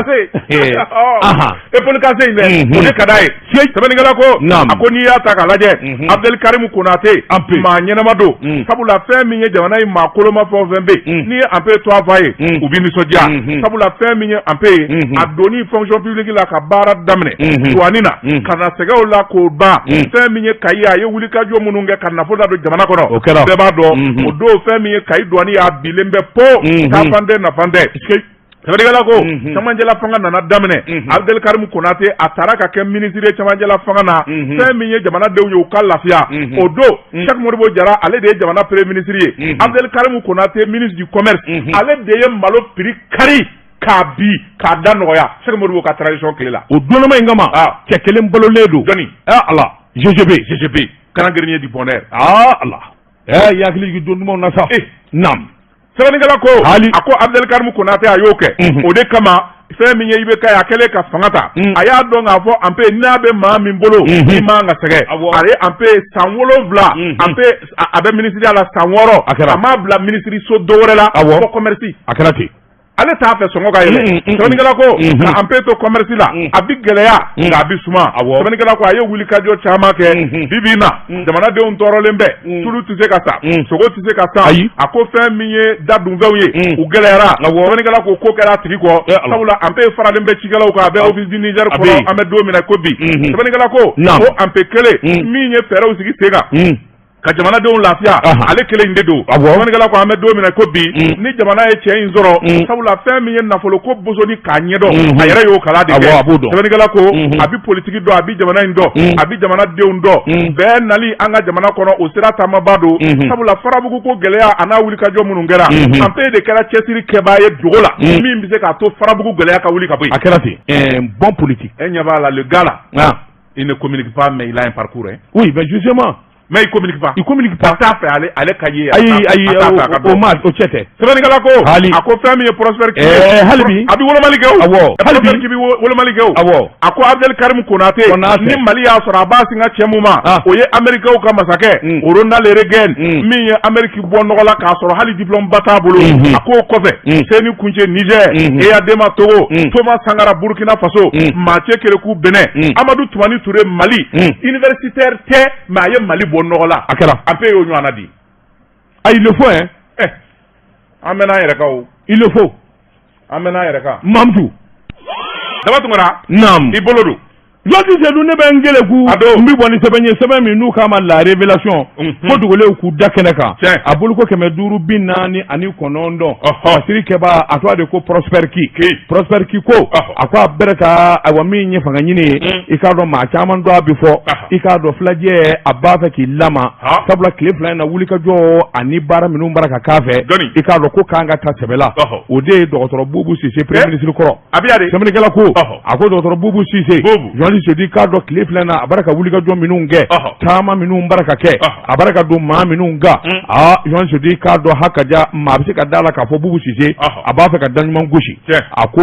Épaule cassée in dɛ, o de ka d'a ye. Sɛbɛnnikɛla ko, a ko n'i y'a ta k'a lajɛ, Abdel Karim Konate maa ɲɛnama don, sabula fɛn min ye jamana in maa koloma fɛn o fɛn bɛ yen, n'i ye Anpe tɔgɔ f'a ye, u bɛ nisɔndiya, sabula fɛn min ye Anpe ye, a donni fonction publique la ka baara daminɛ douane na ka na sɛgɛw la k'o ban, fɛn min ye Kayi, a ye wulikajɔ minnu kɛ ka nafolo ladon jamana kɔnɔ, o kɛra bɛɛ b'a dɔn. O don, fɛn min ye Kayi douane y'a bilen bɛ po, taafan tɛ, nafan tɛ. Sɛbɛnnikɛla ko camancɛla fanga nana daminɛ, Abdel Karim Konate a taara ka kɛ minisiri ye camancɛla fanga na. Fɛn min ye jamanadenw ye u ka lafiya, o don Cheikh Modibo Jara, ale de ye jamana premier ministre ye. Abdel Karim Konate, ministre du commerce, ale de ye malo prix kari k'a bi k'a da nɔgɔya Cheikh Modibo ka transition tile la. O donnama in kama, cɛ kelen balolen don. Jɔni? Ala, GGB. GGB, grand grenier du bonheur. Aa Ala, ɛ i hakili jigin don dumanw na sa. Naam. Sɛbɛnnikɛla ko, a ko Abdel Karim Konate, a y'o kɛ. O de kama, fɛn min ye IBK ye, a kɛlen ka fanga ta, a y'a dɔn k'a fɔ anpe n'a bɛ maa min bolo, i man ka sɛgɛn. A ye anpe san 7, anpe a bɛ minisiriya la san 6, A kɛra. a m'a bila minisiriso dɔ wɛrɛ la fo commerce. A kɛra ten. Ale t'a fɛ sɔngɔ ka yɛlɛ. Sɛbɛnnikɛla ko ka anpe to commerce la, a bi gɛlɛya, nka a bi suma. Sɛbɛnnikɛla ko a ye wulikajɔ caman kɛ. Bi bi in na, jamanadenw tɔɔrɔlen bɛ, tulu tɛ se ka san, sogo tɛ se ka san. A ko fɛn min ye da dunfɛnw ye, u gɛlɛyara. Sɛbɛnnikɛla ko ko kɛra a tigi kɔ, sabula anpe faralen bɛ cikɛlaw kan, a bɛ Office du Niger kɔnɔ. An bɛ don min na ko bi, sɛbɛnnikɛla ko ko anpe kelen min ye fɛɛrɛw sigi sen kan ka jamanadenw lafiya, ale kelen in de don. Sɛbɛnnikɛla ko an bɛ don min na ko bi, ni jamana ye cɛ in sɔrɔ, sabula fɛn min ye nafolo ko bosoni k'a ɲɛdɔn, a yɛrɛ y'o kalan de kɛ. Sɛbɛnnikɛla ko a bɛ politiki dɔn, a bɛ jamana in dɔn, a bɛ jamanadenw dɔn. Bɛɛ nali an ka jamana kɔnɔ, o sira taamaba don, sabula Farabugu ko gɛlɛya a n'a wulikajɔ minnu kɛra, anpe de kɛra cɛsiri kɛbaa ye dogo la min bɛ se k'a to Farabugu gɛlɛya ka wuli ka bɔ yen. A kɛra ten, bon politique. E ɲɛ b'a la, le gars là, il ne communique pas, mais il a un parcours, hein. Oui, mais justement. Mais il communique pas. Il communique pas. A t'a fɛ ale ka ye. Ayi ayi, o ma o cɛ tɛ. Sɛbɛnnikɛla ko, a ko fɛn min ye Prosper Kibi. Hali bi. A bɛ wolomali kɛ o. Awɔ. Hali bi. Prosper Kibi wolomali kɛ o. Awɔ. A ko Abdel Karim Konate. Ni Mali y'a sɔrɔ, a b'a sin ka cɛ mun ma. O ye Américains ka masakɛ. Ronald Reagan. Min ye Amérique bɔ nɔgɔ la k'a sɔrɔ hali diplôme ba t'a bolo. A k'o kɔfɛ. Seyni Kountché, Niger. Eyadema, Togo. Thomas Sankara, Burkina Faso. Mathieu Kérékou, Benin. Amadou Toumani Touré, Mali. Universitaire tɛ, mais a ye Mali bɔ nɔgɔ la. A kɛra. Anpe y'o ɲɔgɔnna di. Ah, il le faut, hein. Eh, an bɛ n'an yɛrɛ kan o. Il le faut. An bɛ n'an yɛrɛ kan. Mamutu. Daba Tunkara. Naam. I bolo don. Jɔsi Sedu, ne bɛ n geleku. A don. N bɛ bɔ ni sɛbɛn ye, sɛbɛn min n'u k'a ma La Révélation. Ko dogolenw k'u da kɛnɛ kan. A boloko 549. Fasiri kɛbaa, a tɔgɔ de ko Prosper Ki. Prosper Ki ko, a ko a bɛrɛ ka ayiwa min ye fanga ɲini ye, i k'a dɔn maa caman dɔn a bɛ fɔ, i k'a dɔn filajɛ a b'a fɛ k'i lama, sabula tile 2 in na, wulikajɔ ani baara minnu bara ka k'a fɛ, i k'a dɔn ko k'an ka ta sɛbɛ la. O de ye dɔgɔtɔrɔ Bubu Sise, premier ministre kɔrɔ. A bɛ yan de. Sɛbɛnnikɛla ko, a ko dɔgɔtɔrɔ Bubu Sise, journaliste Sedu, k'a dɔn tile 2 in na, a bara ka wulikajɔ minnu kɛ, taama minnu bara ka kɛ, a bara ka don maa minnu kan, aa, journaliste Sedu, k'a dɔn hakaja maa bɛ se ka da la k'a fɔ Bubu Sise a b'a fɛ ka da ɲuman gosi. A ko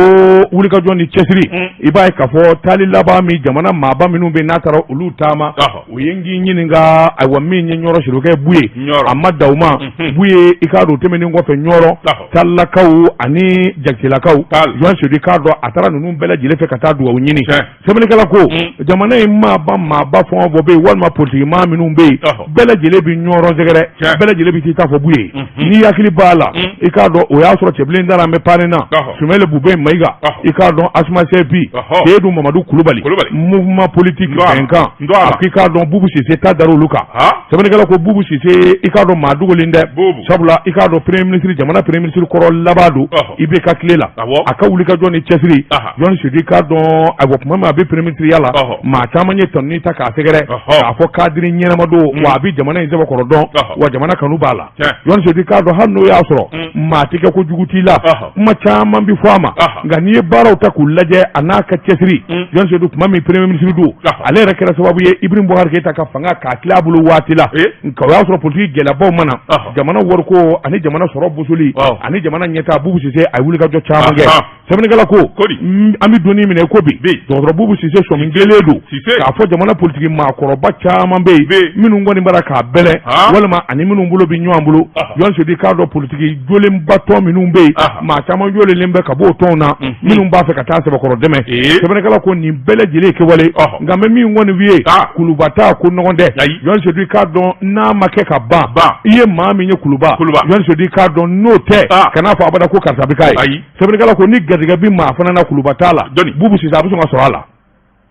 wulikajɔ ni cɛsiri, i b'a ye k'a fɔ taali laban min jamana maaba minnu bɛ n'a taara olu taama, o ye n k'i ɲininka, ayiwa min ye Ɲɔrɔ sirikɛ Buye, a ma da o ma Buye, i k'a dɔn tɛmɛnen kɔfɛ Ɲɔrɔ, Talilakaw ani Jakitelakaw, journaliste Sedu, k'a dɔn a taara ninnu bɛɛ lajɛlen fɛ ka taa dugawu ɲini. Sɛbɛnnikɛla ko jamana in maaba maaba fɛn o fɛn bɛ yen, walima politiki maa minnu bɛ yen, bɛɛ lajɛlen bɛ Ɲɔrɔ sɛgɛrɛ, bɛɛ lajɛlen bɛ t'i ta fɔ Buye. N'i hakili b'a la, i k'a dɔn o y'a sɔrɔ cɛbilen taara an bɛ parrain na Sumɛlɛ Bube Mayiga, i k'a dɔn Asma Sɛbi, Seyidu Mamadu Kulubali, mouvement politique Bɛnkan, a k'i k'a dɔn Bubu Sise ta dar'olu kan. Sɛbɛnnikɛla ko Bubu Sise, i k'a dɔn maa dogolen tɛ, sabula i k'a dɔn premier ministre, jamana premier ministre kɔrɔ laban don IBK tile la. A ka wulikajɔ ni cɛsiri, journaliste Sedu, i k'a dɔn ayiwa tuma min a bɛ premier ministre ya la, maa caman ye tanuni ta k'a sɛgɛrɛ k'a fɔ cadre ɲɛnama don, wa a bɛ jamana in sɛbɛkɔrɔ dɔn, wa jamana kanu b'a la. Journaliste Sedu, k'a dɔn hali n'o y'a sɔrɔ maa tɛ kɛ ko jugu t'i la, kuma caman bɛ fɔ a ma, nka n'i ye baaraw ta k'u lajɛ a n'a ka cɛsiri, journaliste Sedu, tuma min premier ministre don, ale yɛrɛ kɛra sababu ye Ibrahim Boubacar Keita ka fanga k'a tila a bolo waati la. Nka o y'a sɔrɔ politiki gɛlɛyabaw ma na, jamana wariko ani jamana sɔrɔ bosoli ani jamana ɲɛtaa, Bubu Sise a ye wulikajɔ caman kɛ. Sɛbɛnnikɛla ko an bɛ don min na ko bi, dɔgɔtɔrɔ Bubu Sise sɔmi kelen don k'a fɔ jamana politiki maakɔrɔba caman bɛ yen minnu kɔni bara k'a bɛlɛn walima ani minnu bolo bɛ ɲɔgɔn bolo. Journaliste Sedu, k'a dɔn politiki jolenba tɔn minnu bɛ yen, maa caman jolenlen bɛ ka bɔ o tɔnw na minnu b'a fɛ ka taa sɛbɛkɔrɔ dɛmɛ. Sɛbɛnnikɛla ko nin bɛɛ lajɛlen kɛwale, nka n bɛ min kɔni f'i ye, kuluba taa ko nɔgɔn tɛ. Journaliste Sedu, k'a dɔn n'a ma kɛ ka ban, i ye maa min ye kuluba, journaliste Sedu, k'a dɔn n'o tɛ, kan'a fɔ abada ko karisa bɛ k'a ye. Sɛbɛnnikɛla ko ni garijɛgɛ bɛ maa fana na kuluba t'a la, Bubu Sise a bɛ sɔn ka sɔrɔ a la.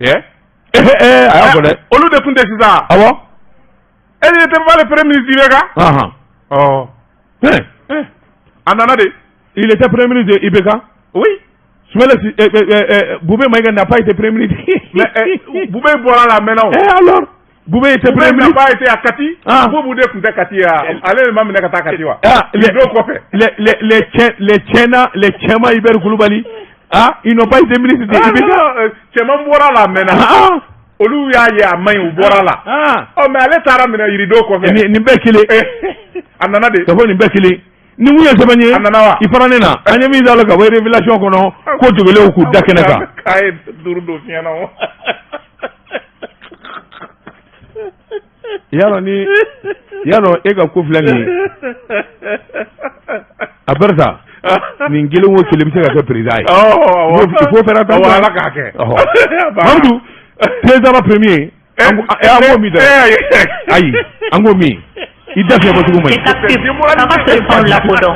A y'a fɔ dɛ. Olu de tun tɛ sisan. Awɔ. E n'était pas le premier ministre IBK. Ɔ. A nana de. Il était premier ministre de IBK. Oui. Soumaïla Boubèye Maïga n'a pas été premier ministre. Mais Boubèye bɔra la a mɛnna o. Eh alors, Boubèye était Boubèye premier n'a ministre. pas été à Kati. Ah. Boubou de tun tɛ Kati ya, ale de ma minɛ ka taa Kati wa? Ah, les, Rideau kɔfɛ. les Tchèna, les Tchèma Hubert Koulibaly, ah, ils n'ont pas été ministres de Ah, IBK. non, cɛman bɔra la a mɛnna. Ah, Olu y'a ye a man ɲi, u bɔra la. ah. Ɔ, mais ale taara minɛ Rideau kɔfɛ. Nin bɛɛ kelen. A nana de. Ka fɔ nin bɛɛ kelen. Ni mun ye sɛbɛn ye. A nana wa? I fara ne na. An ye min d'a la ka bɔ révélation kɔnɔ, ko dogolenw k'u da kɛnɛ kan. K'a ye duuru don fiɲɛ na o. Y'a dɔn e ka ko filɛ nin ye. A bɛrɛ sa. Nin kelen o kelen bɛ se ka kɛ président ye. Awɔ. Il faut faire attention. Awɔ, Ala k'a kɛ. Ɔhɔ. Mamadu, président premier. An k'o min dɛ. Ayi, an k'o min. I da fiɲɛ bɔcogo man ɲi. Ka ka solution lakodɔn.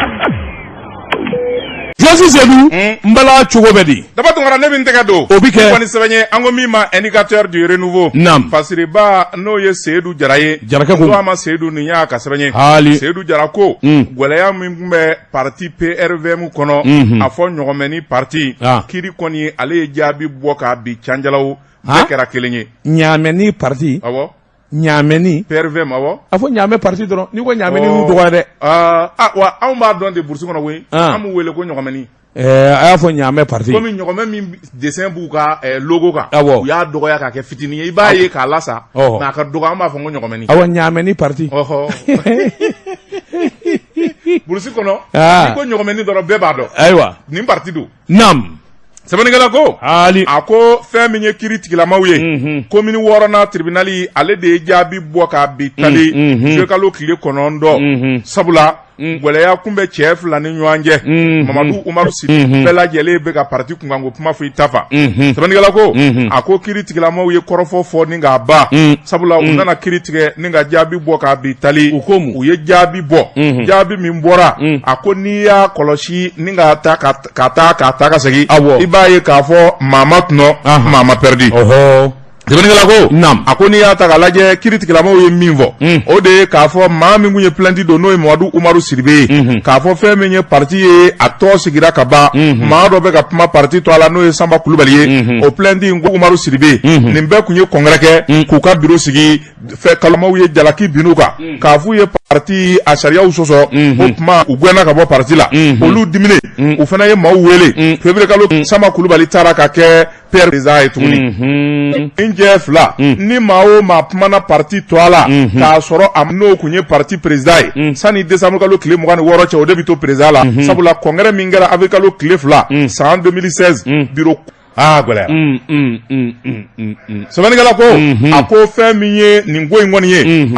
Josi Sedu, n bala cogo bɛ di? Daba Tunkara, ne bɛ n tɛgɛ don. O bi kɛ. Ni kɔni sɛbɛn ye, an ko min ma Indicateur du renouveau. Naam. Fasiriba n'o ye Seyidu Jara ye. Jarakɛ ko. Ko a ma Seyidu, nin y'a ka sɛbɛn ye. Haali. Seyidu Jara ko. Gɛlɛya min tun bɛ parti PRVM kɔnɔ. A fɔ ɲɔgɔnmɛni parti. Ah. Kiri kɔni ale ye jaabi bɔ k'a bi canjalaw. Ah. Bɛɛ kɛra kelen ye. Ɲaamɛni parti. Awɔ. Ɲaamɛni. PRVM, awɔ. A fɔ ɲaamɛ parti dɔrɔn. N'i ko ɲaamɛni y'u dɔgɔya dɛ. Ah, wa anw b'a dɔn de burusi kɔnɔ koyi. Ah. An b'u wele ko ɲɔgɔnmɛni. Ɛɛ, a y'a fɔ ɲaamɛ parti. Komi ɲɔgɔmɛ min dessin b'u ka logo kan. Awɔ. U y'a dɔgɔya k'a kɛ fitinin ye. I b'a ye k'a lasa. Ɔhɔ. Mais a ka dɔgɔ, an b'a fɔ ko ɲɔgɔmɛni. Awɔ, ɲaamɛni parti. Ɔhɔ. Burusi kɔnɔ. Ah. N'i ko ɲɔgɔmɛni dɔrɔn, bɛɛ b'a dɔn. Ayiwa. Nin parti don. Naam. Sɛbɛnnikɛla ko. Haali. A ko fɛn min ye kiiri tigilamaw ye. Commune wɔɔrɔnan tribunal ale de ye jaabi bɔ k'a bi tali. Juillet kalo tile 9. Sabula. Gɛlɛya kun bɛ cɛ fila ni ɲɔgɔn cɛ. Mamadu Umaru Sidibe bɛɛ lajɛlen bɛ ka parti kunkanko kuma fɔ i ta fa. Sɛbɛnnikɛla ko. A ko kiiri tigilamaw ye kɔrɔfɔ fɔ ni k'a ban. Sabula u nana kiiri tigɛ ni ka jaabi bɔ k'a bi tali. U ko mun? U ye jaabi bɔ. Jaabi min bɔra. A ko n'i y'a kɔlɔsi ni ka taa ka taa ka taa ka segin. Awɔ. I b'a ye k'a fɔ maa ma tɔnɔ, maa ma perdu. Ɔhɔ. Sɛbɛnnikɛla ko. Naam. A ko n'i y'a ta k'a lajɛ, kiiri tigilamaw ye min fɔ. O de ye k'a fɔ maa min kun ye plainte don, n'o ye Mamadu Umaru Sidibe ye. K'a fɔ fɛn min ye parti ye, a tɔ sigira ka ban. Maa dɔ bɛ ka kuma parti tɔ la, n'o ye Sanba Kulubali ye. O plainte in ko Umaru Sidibe. Nin bɛɛ kun ye congrès kɛ. K'u ka bureau sigi fɛ kalamaw ye jalaki bin u kan. K'a f'u ye parti a sariyaw sɔsɔ. O tuma u gɛnna ka bɔ parti la. Olu diminen. U fana ye maaw wele. Février kalo, Sanba Kulubali taara ka kɛ PR président ye tuguni. N jɛ fila ni maa o maa kumana parti to a la k'a sɔrɔ a n'o kun ye parti président ye, sani décembre kalo tile 26 cɛ, o de bɛ to président la, sabula congrès min kɛra avril kalo tile 2 san 2016, bureau aa gɛlɛyara. Sɛbɛnnikɛla ko, a ko fɛn min ye nin ko in kɔni ye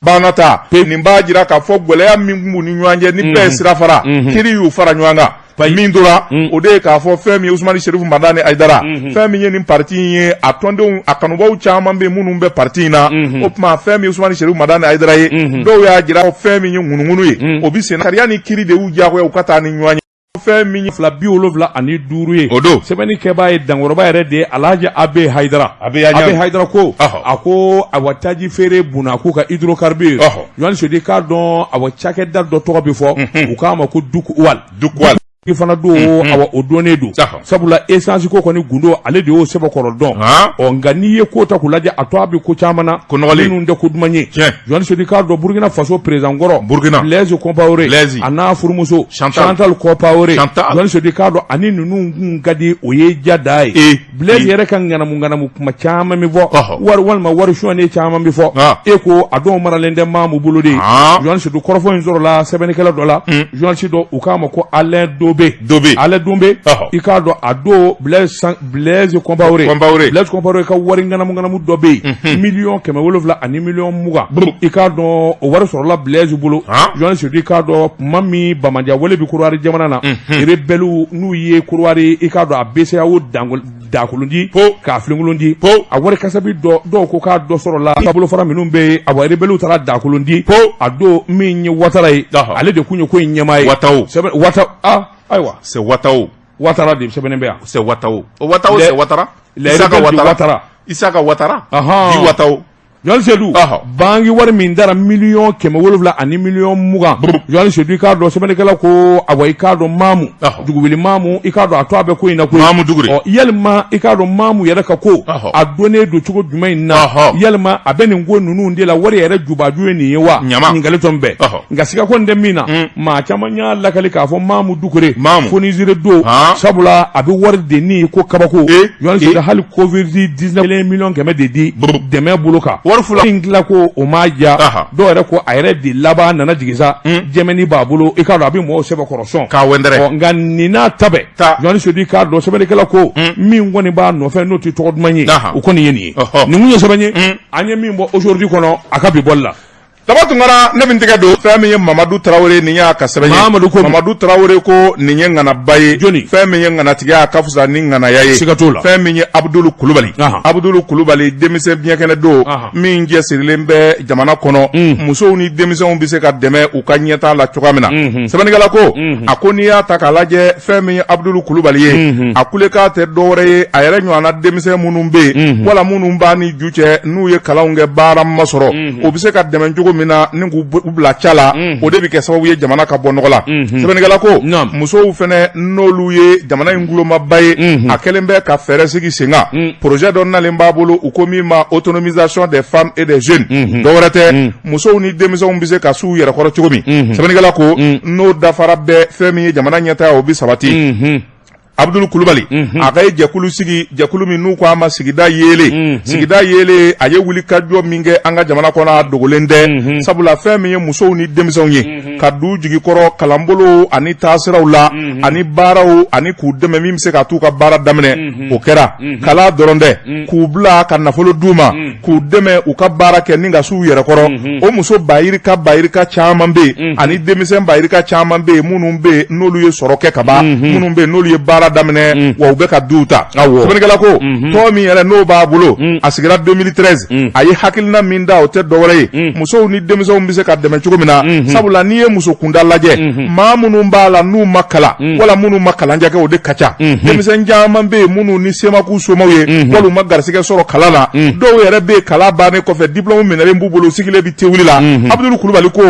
banna ta, nin b'a jira k'a fɔ gɛlɛya min tun b'u ni ɲɔgɔn cɛ, ni bɛɛ ye sira fara, kiiri y'u fara ɲɔgɔn kan. Min tora, o de ye k'a fɔ fɛn min ye Usumani Serifu Madani Ayidara, fɛn min ye nin parti in ye, a tɔndenw, a kanubaw caman bɛ minnu bɛ parti in na. O tuma fɛn min ye Usumani Serifu Madani Ayidara ye, dɔw y'a jira fɛn min ye ŋunuŋunu ye, o bɛ sen sariya ni kiiri de y'u diyagoya u ka taa ni ɲɔgɔn ye. Fɛn min ye 275 ye. O don. Sɛbɛnni kɛbaa ye dankɔrɔba yɛrɛ de ye, Alhaji Abe Hayidara. Abe Hayidara. Abe Hayidara ko. Ɔhɔ. A ko awa, taji feere bunna k'u ka hydrocarbure. Ɔhɔ. Journaliste Sedu k'a dɔn, awa, cakɛda dɔ tɔgɔ bɛ fɔ, u k'a ma ko Dukuwal. Dukuwal. Fana don, awa, o donnen don. Sabula essence ko kɔni gundo, ale de y'o sɛbɛkɔrɔ dɔn. Ɔ, nka n'i ye ko ta k'u lajɛ, a to a bɛ ko caman na Ko nɔgɔlen. minnu tɛ ko duman ye. Tiɲɛ. Journaliste Sedu k'a dɔn, Burukina Faso président kɔrɔ. Burukina. Blaise Compaoré. Blaise. A n'a furumuso. Chantal. Chantal Compaoré. Chantal. Journaliste Sedu k'a dɔn, ani ninnu kun ka di, o ye ja da ye. Blaise yɛrɛ ka ŋanamu ŋanamu kuma caman bɛ fɔ. Wari walima wari sonyani caman bɛ fɔ. E ko a dɔw maralen tɛ maa mun bolo de ye. Journaliste Sedu, kɔrɔfɔ in sɔrɔla sɛbɛnnikɛla dɔ la. Journaliste dɔ, u k'a ma ko Alain Dobe. Dobe. Alain Dobe. Ɔhɔ. I k'a dɔn, a don Blaise Compaoré. Compaoré. Blaise Compaoré ka wari ŋanamu ŋanamu dɔ bɛ yen. 700,000 ani 20 miliyɔn. I k'a dɔn, o wari sɔrɔla Blaise bolo. Journaliste Sedu, i k'a dɔn, tuma min Bamanja wale bɛ Korowari jamana na. Rebelle n'u ye Korowari, i k'a dɔn, a BCEAO dakolon di. K'a filenkolon di. A wari kasabi dɔ, dɔw ko k'a dɔ sɔrɔla bolofara minnu bɛ yen, awa, rebelle taara dakolon di. A don min ye Watara ye. Ale de kun ye ko in ɲɛmaa ye. Watawo. Sɛbɛn Wata, ah, ayiwa. C'est Watawo. Watara de sɛbɛnnen bɛ yan. C'est Watawo. Watawo, c'est Watara. Les Isaka rebelles de Watara. Ouattara. Isaka Watara. Ahan. Di Watawo. Journaliste Seydou, banki wari min dara 720 000 000. Journaliste Seydou, i k'a dɔn sɛbɛnnikɛla ko awa, i k'a dɔn Maamu Dugubili Maamu, i k'a dɔn a to a bɛ ko in na koyi. Maamu Dugure. Ɔ, yalima i k'a dɔn Maamu yɛrɛ ka ko a donnen don cogo jumɛn in na? Yalima a bɛ nin ko ninnu de la, wari yɛrɛ jubaju ye nin ye wa? Ɲininkali tɔn bɛɛ. Nka siga kɔni tɛ min na, maa caman y'a lakali k'a fɔ Maamu Dukure fonisire don, sabula a bɛ wari de ni ko kabako. Journaliste Seydou, hali Covid 19 100 000 000 de di dɛmɛ bolo kan. Wari fula. In tila ko o ma ja. Dɔw yɛrɛ ko a yɛrɛ de laban nana jigin sa, jɛmɛni b'a bolo, i k'a dɔn a bɛ mɔgɔw sɛbɛkɔrɔ sɔn k'a wɛndɛrɛ. Nka nin n'a ta bɛɛ, Journaliste Seydou, i k'a dɔn sɛbɛnnikɛla ko min kɔni b'a nɔfɛ n'o tɛ tɔgɔ duman ye, o kɔni ye nin ye. Nin kun ye sɛbɛn ye an ye min bɔ Aujourd'hui kɔnɔ a ka bi bɔli la. Daba Tunkara, ne bɛ n tɛgɛ don fɛn min ye Mamadu Tarawele, nin y'a ka sɛbɛn ye. Mamadu ko Mamadu Tarawele ko nin ye ŋanaba ye. Jɔni? Fɛn min ye ŋanatigiya, a ka fisa ni ŋanaya ye. Siga t'o la. Fɛn min ye Abudulu Kulubali, Abudulu Kulubali denmisɛn biɲɛkɛnɛ don min cɛsirilen bɛ jamana kɔnɔ, musow ni denmisɛnw bɛ se ka dɛmɛ u ka ɲɛtaa la cogoya min na. Sɛbɛnnikɛla ko a ko n'i y'a ta k'a lajɛ, fɛn min ye Abudulu Kulubali ye, a kulekan tɛ dɔwɛrɛ ye, a yɛrɛ ɲɔgɔnna denmisɛn minnu bɛ yen wala minnu b'a ni ju cɛ, n'u ye kalanw kɛ, baara ma sɔrɔ, o bɛ se ka dɛmɛ cogo min na ni k'u bila ca la, o de bɛ kɛ sababu ye jamana ka bɔ nɔgɔ la. Sɛbɛnnikɛla ko musow fɛnɛ, n'olu ye jamana in gulomaba ye, a kɛlen bɛ ka fɛɛrɛ sigi sen kan. Projet dɔ nalen b'a bolo, u ko min ma autonomisation des femmes et des jeunes. Dɔwɛrɛ tɛ, musow ni denmisɛnw bɛ se ka s'u yɛrɛ kɔrɔ cogo min. Sɛbɛnnikɛla ko n'o dafara bɛɛ, fɛn min ye jamana ɲɛtaa, o bɛ sabati. Abudulu Kulubali, a ka ye jɛkulu sigi, jɛkulu min n'u ko a ma Sigida Yeelen. Sigida Yeelen, a ye wuli ka jɔ min kɛ an ka jamana kɔnɔ, a dogolen tɛ, sabula fɛn min ye musow ni denmisɛnw ye, ka du jigi kɔrɔ kalanbolo ani taasiraw la ani baaraw ani k'u dɛmɛ min bɛ se ka t'u ka baara daminɛ, o kɛra kalan dɔrɔn tɛ, k'u bila ka nafolo d'u ma, k'u dɛmɛ u ka baara kɛ ni ka s'u yɛrɛ kɔrɔ. O muso bayirika bayirika caman bɛ yen ani denmisɛn bayirika caman bɛ yen, minnu bɛ yen n'olu ye sɔrɔ kɛ ka ban, minnu bɛ yen n'olu ye baara daminɛ, wa u bɛ ka duw ta. Sɛbɛnnikɛla ko tɔn min yɛrɛ n'o b'a bolo, a sigira 2013, a ye hakilina min da, o tɛ dɔwɛrɛ ye, musow ni denmisɛnw bɛ se ka dɛmɛ cogo min na, sabula n'i ye muso kunda lajɛ, maa minnu b'a la n'u ma kalan wala minnu ma kalanjɛ kɛ, o de ka ca. Denmisɛn caman bɛ yen minnu ni se ma k'u somaw ye wala u ma garisigɛ sɔrɔ kalan na. Dɔw yɛrɛ bɛ yen, kalan bannen kɔfɛ, diplôme minɛlen b'u bolo, sigilen bɛ tewuli la. Abudulu Kulubali ko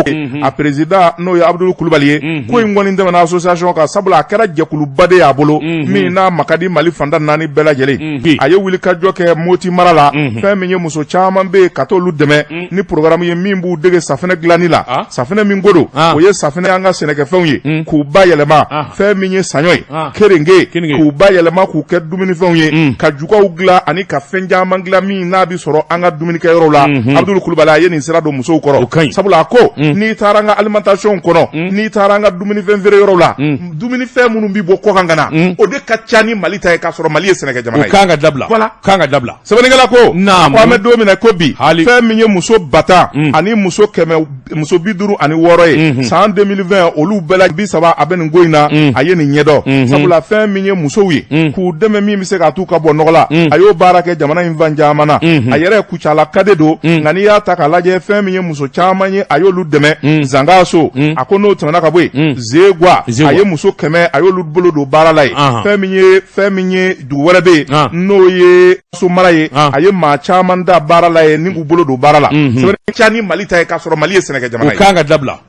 a président, n'o ye Abudulu Kulubali ye, ko in kɔni tɛmɛna association kan, sabula a kɛra jɛkuluba de y'a bolo min n'a ma ka di Mali fan tan naani bɛɛ lajɛlen. A ye wulikajɔ kɛ Moti mara la. Fɛn min ye muso caman bɛ yen ka t'olu dɛmɛ ni programme ye min b'u dege safinɛ dilanni la. Safinɛ min ko don, o ye safinɛ an ka sɛnɛkɛfɛnw ye, k'u bayɛlɛma, fɛn min ye saɲɔ ye, keninge, k'u bayɛlɛma k'u kɛ dumunifɛnw ye, ka jukaw dilan ani ka fɛn caman dilan min n'a bɛ sɔrɔ an ka dumunikɛyɔrɔw la. Abudulu Kulubali, a ye nin sira don musow kɔrɔ, sabula a ko n'i taara an ka alimentation kɔnɔ, n'i taara an ka dumunifɛn feere yɔrɔw la, dumunifɛn minnu bɛ bɔ kɔkan ka na, o de ka ca ni Mali ta ye, k'a sɔrɔ Mali ye sɛnɛkɛ jamana ye. O kan ka dabila. Voilà. Kan ka dabila. Sɛbɛnnikɛla ko ko an bɛ don min na ko bi, fɛn min ye muso 10 000 ani muso 100, muso 56 ye san 2020, olu bɛɛ la 30, a bɛ nin ko in na, a ye nin ɲɛdɔn, sabula fɛn min ye musow ye, k'u dɛmɛ min bɛ se k'a t'u ka bɔ nɔgɔ la, a y'o baara kɛ jamana in fan caman na. A yɛrɛ Kucala ka de don, nka n'i y'a ta k'a lajɛ, fɛn min ye muso caman ye, a y'olu dɛmɛ Zangaso. A ko n'o tɛmɛna ka bɔ yen, Zegwa, a ye muso 100, a y'olu bolo don baara la yen. Fɛn min ye dugu wɛrɛ bɛ yen, n'o ye so mara ye, a ye maa caman da baara la yen ni k'u bolo don baara la. Sɛbɛnni ca ni Mali ta ye, k'a sɔrɔ Mali ye sɛnɛkɛ jamana ye. O kan ka dabila.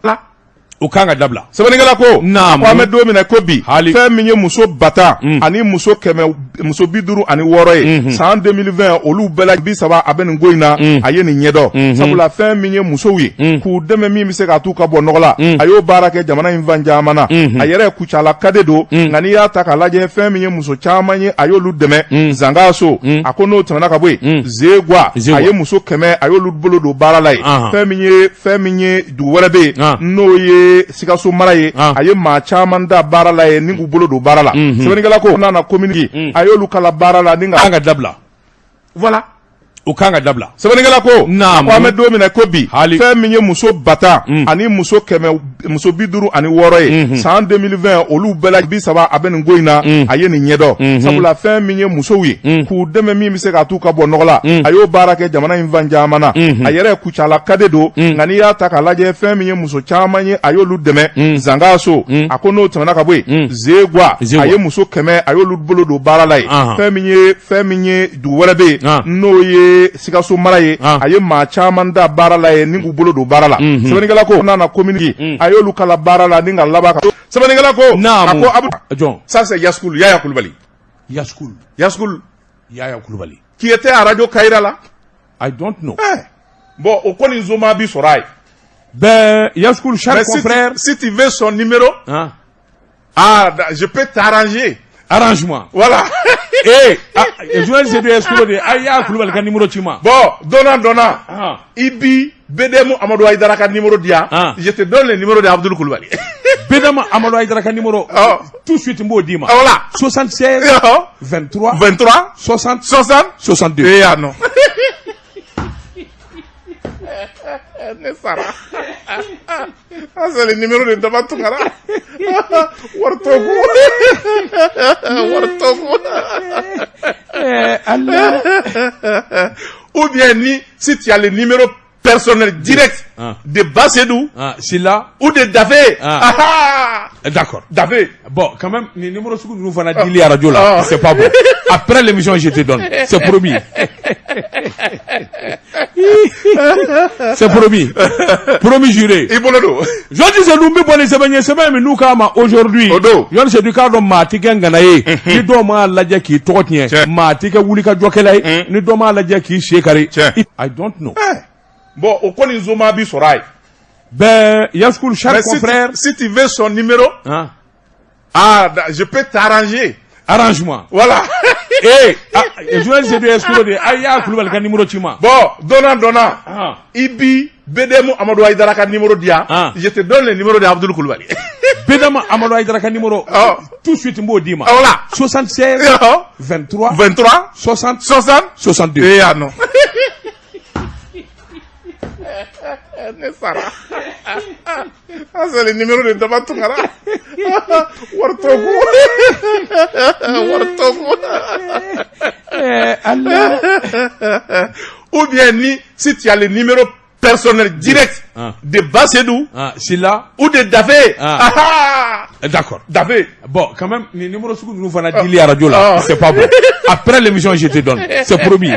O kan ka dabila. Sɛbɛnnikɛla ko ko an bɛ don min na ko bi, fɛn min ye muso 10 000 ani muso 100, muso 56 ye san 2020, olu bɛɛ la 30, a bɛ nin ko in na, a ye nin ɲɛdɔn, sabula fɛn min ye musow ye, k'u dɛmɛ min bɛ se k'a t'u ka bɔ nɔgɔ la, a y'o baara kɛ jamana in fan caman na. A yɛrɛ Kucala ka de don, nka n'i y'a ta k'a lajɛ, fɛn min ye muso caman ye, a y'olu dɛmɛ Zangaso. A ko n'o tɛmɛna ka bɔ yen, Zegwa, a ye muso 100, a y'olu bolo don baara la yen. Fɛn min ye dugu wɛrɛ bɛ yen, n'o ye Sikaso mara ye, a ye maa caman da baara la yen ni k'u bolo don baara la. Sɛbɛnnikɛla ko n'a na commune, a y'olu kala baara la ni ka kan ka dabila. Voilà. O kan ka dabila. Sɛbɛnnikɛla ko ko an bɛ don min na ko bi, fɛn min ye muso 10 000 ani muso 100, muso 56 ye san 2020, olu bɛɛ la 30, a bɛ nin ko in na, a ye nin ɲɛdɔn, sabula fɛn min ye musow ye, k'u dɛmɛ min bɛ se k'a t'u ka bɔ nɔgɔ la, a y'o baara kɛ jamana in fan caman na. A yɛrɛ Kucala ka de don, nka n'i y'a ta k'a lajɛ, fɛn min ye muso caman ye, a y'olu dɛmɛ Zangaso. A ko n'o tɛmɛna ka bɔ yen, Zegwa, a ye muso 100, a y'olu bolo don baara la yen. Fɛn min ye dugu wɛrɛ bɛ yen, n'o ye ye Sikaso mara ye, a ye maa caman da baara la ye ni k'u bolo don baara la. Sɛbɛnnikɛla ko nana commune, a y'olu kala baara la ni ka laban ka. Sɛbɛnnikɛla ko a ko Abu Jɔn? Ça, c'est Yaskul Yaya Kulubali. Yaskul. Yaskul. Yaya Kulubali. Qui était à Radio Kayira la. I don't know. Eh. Bon, o kɔni zoma bi sɔrɔ a ye. Ben, Yaskul, cher Mais si confrère. Si tu veux son numéro, Hein? ah, je peux t'arranger. Arrange-moi. Voilà. Eh, ah, journaliste de escroc de Aya Kulubali ka numéro ci ma. Bon, donnant, donnant. Ah. I bi BDM Amadou Aïdara ka numéro di yan. Ah. Je te donne le numéro de Abdoul Coulibaly. BDM Amadou Aïdara ka numéro. Oh. Tout de suite n b'o d'i ma. Ah, voilà. 76 Oh. 23 23 60 60 62. Eh, ah non. Ne sara. Ah, c'est le numéro de Daba Tunkara. Wari t'o kun. Wari t'o kun. Eh, Allah. Ou bien ni, si tu as le numéro personnel direct de Bassedou Ah, Silla. ou de Dafé. Ah. Ah, ah. D'accord. Dafé. Bon, quand même, les numéros sugu ninnu fana dili radio la, Ah. c'est pas bon. Après l'émission, je te donne. C'est promis. C'est promis. Promis juré. I bolo don. Journaliste Seydou, n bɛ bɔ ni sɛbɛn ye, sɛbɛn min n'u k'a ma aujourd'hui. O don. Journaliste Seydou, k'a dɔn maa tɛ kɛ ŋana ye ni dɔw m'a lajɛ k'i tɔgɔ tiɲɛ. Tiɲɛ. Maa tɛ kɛ wulikajɔkɛla ye ni dɔ m'a lajɛ k'i sen kari. Tiɲɛ. I don't know. Eh. Bon, o kɔni zoma bi sɔrɔ a ye. Ben, Yaskul, cher Mais si confrère. Si tu veux son numéro, Hein? ah, je peux t'arranger. Arrange-moi. Voilà. Eh, ah, journaliste de escroc de Aya Kulubali ka numéro ci ma. Bon, donnant, donnant. Ah. I bi BDM Amadou Aïdara ka numéro di yan. Ah. Je te donne le numéro de Abdoul Coulibaly. BDM Amadou Aïdara ka numéro. Oh. Tout de suite n b'o d'i ma. Ah, voilà. 76 Oh. 23 23 60 60 62. Eh, ah non. Ne sara. Ah, c'est le numéro de Daba Tunkara. Wari t'o kun. Wari t'o kun. Eh, Allah. Ou bien ni, si tu as le numéro personnel direct de Bassedou Ah, Silla. ou de Dafé. Ah. Ah, ah. D'accord. Dafé. Bon, quand même, les numéros sugu ninnu fana dili radio la, Ah. c'est pas bon. Après l'émission, je te donne. C'est promis.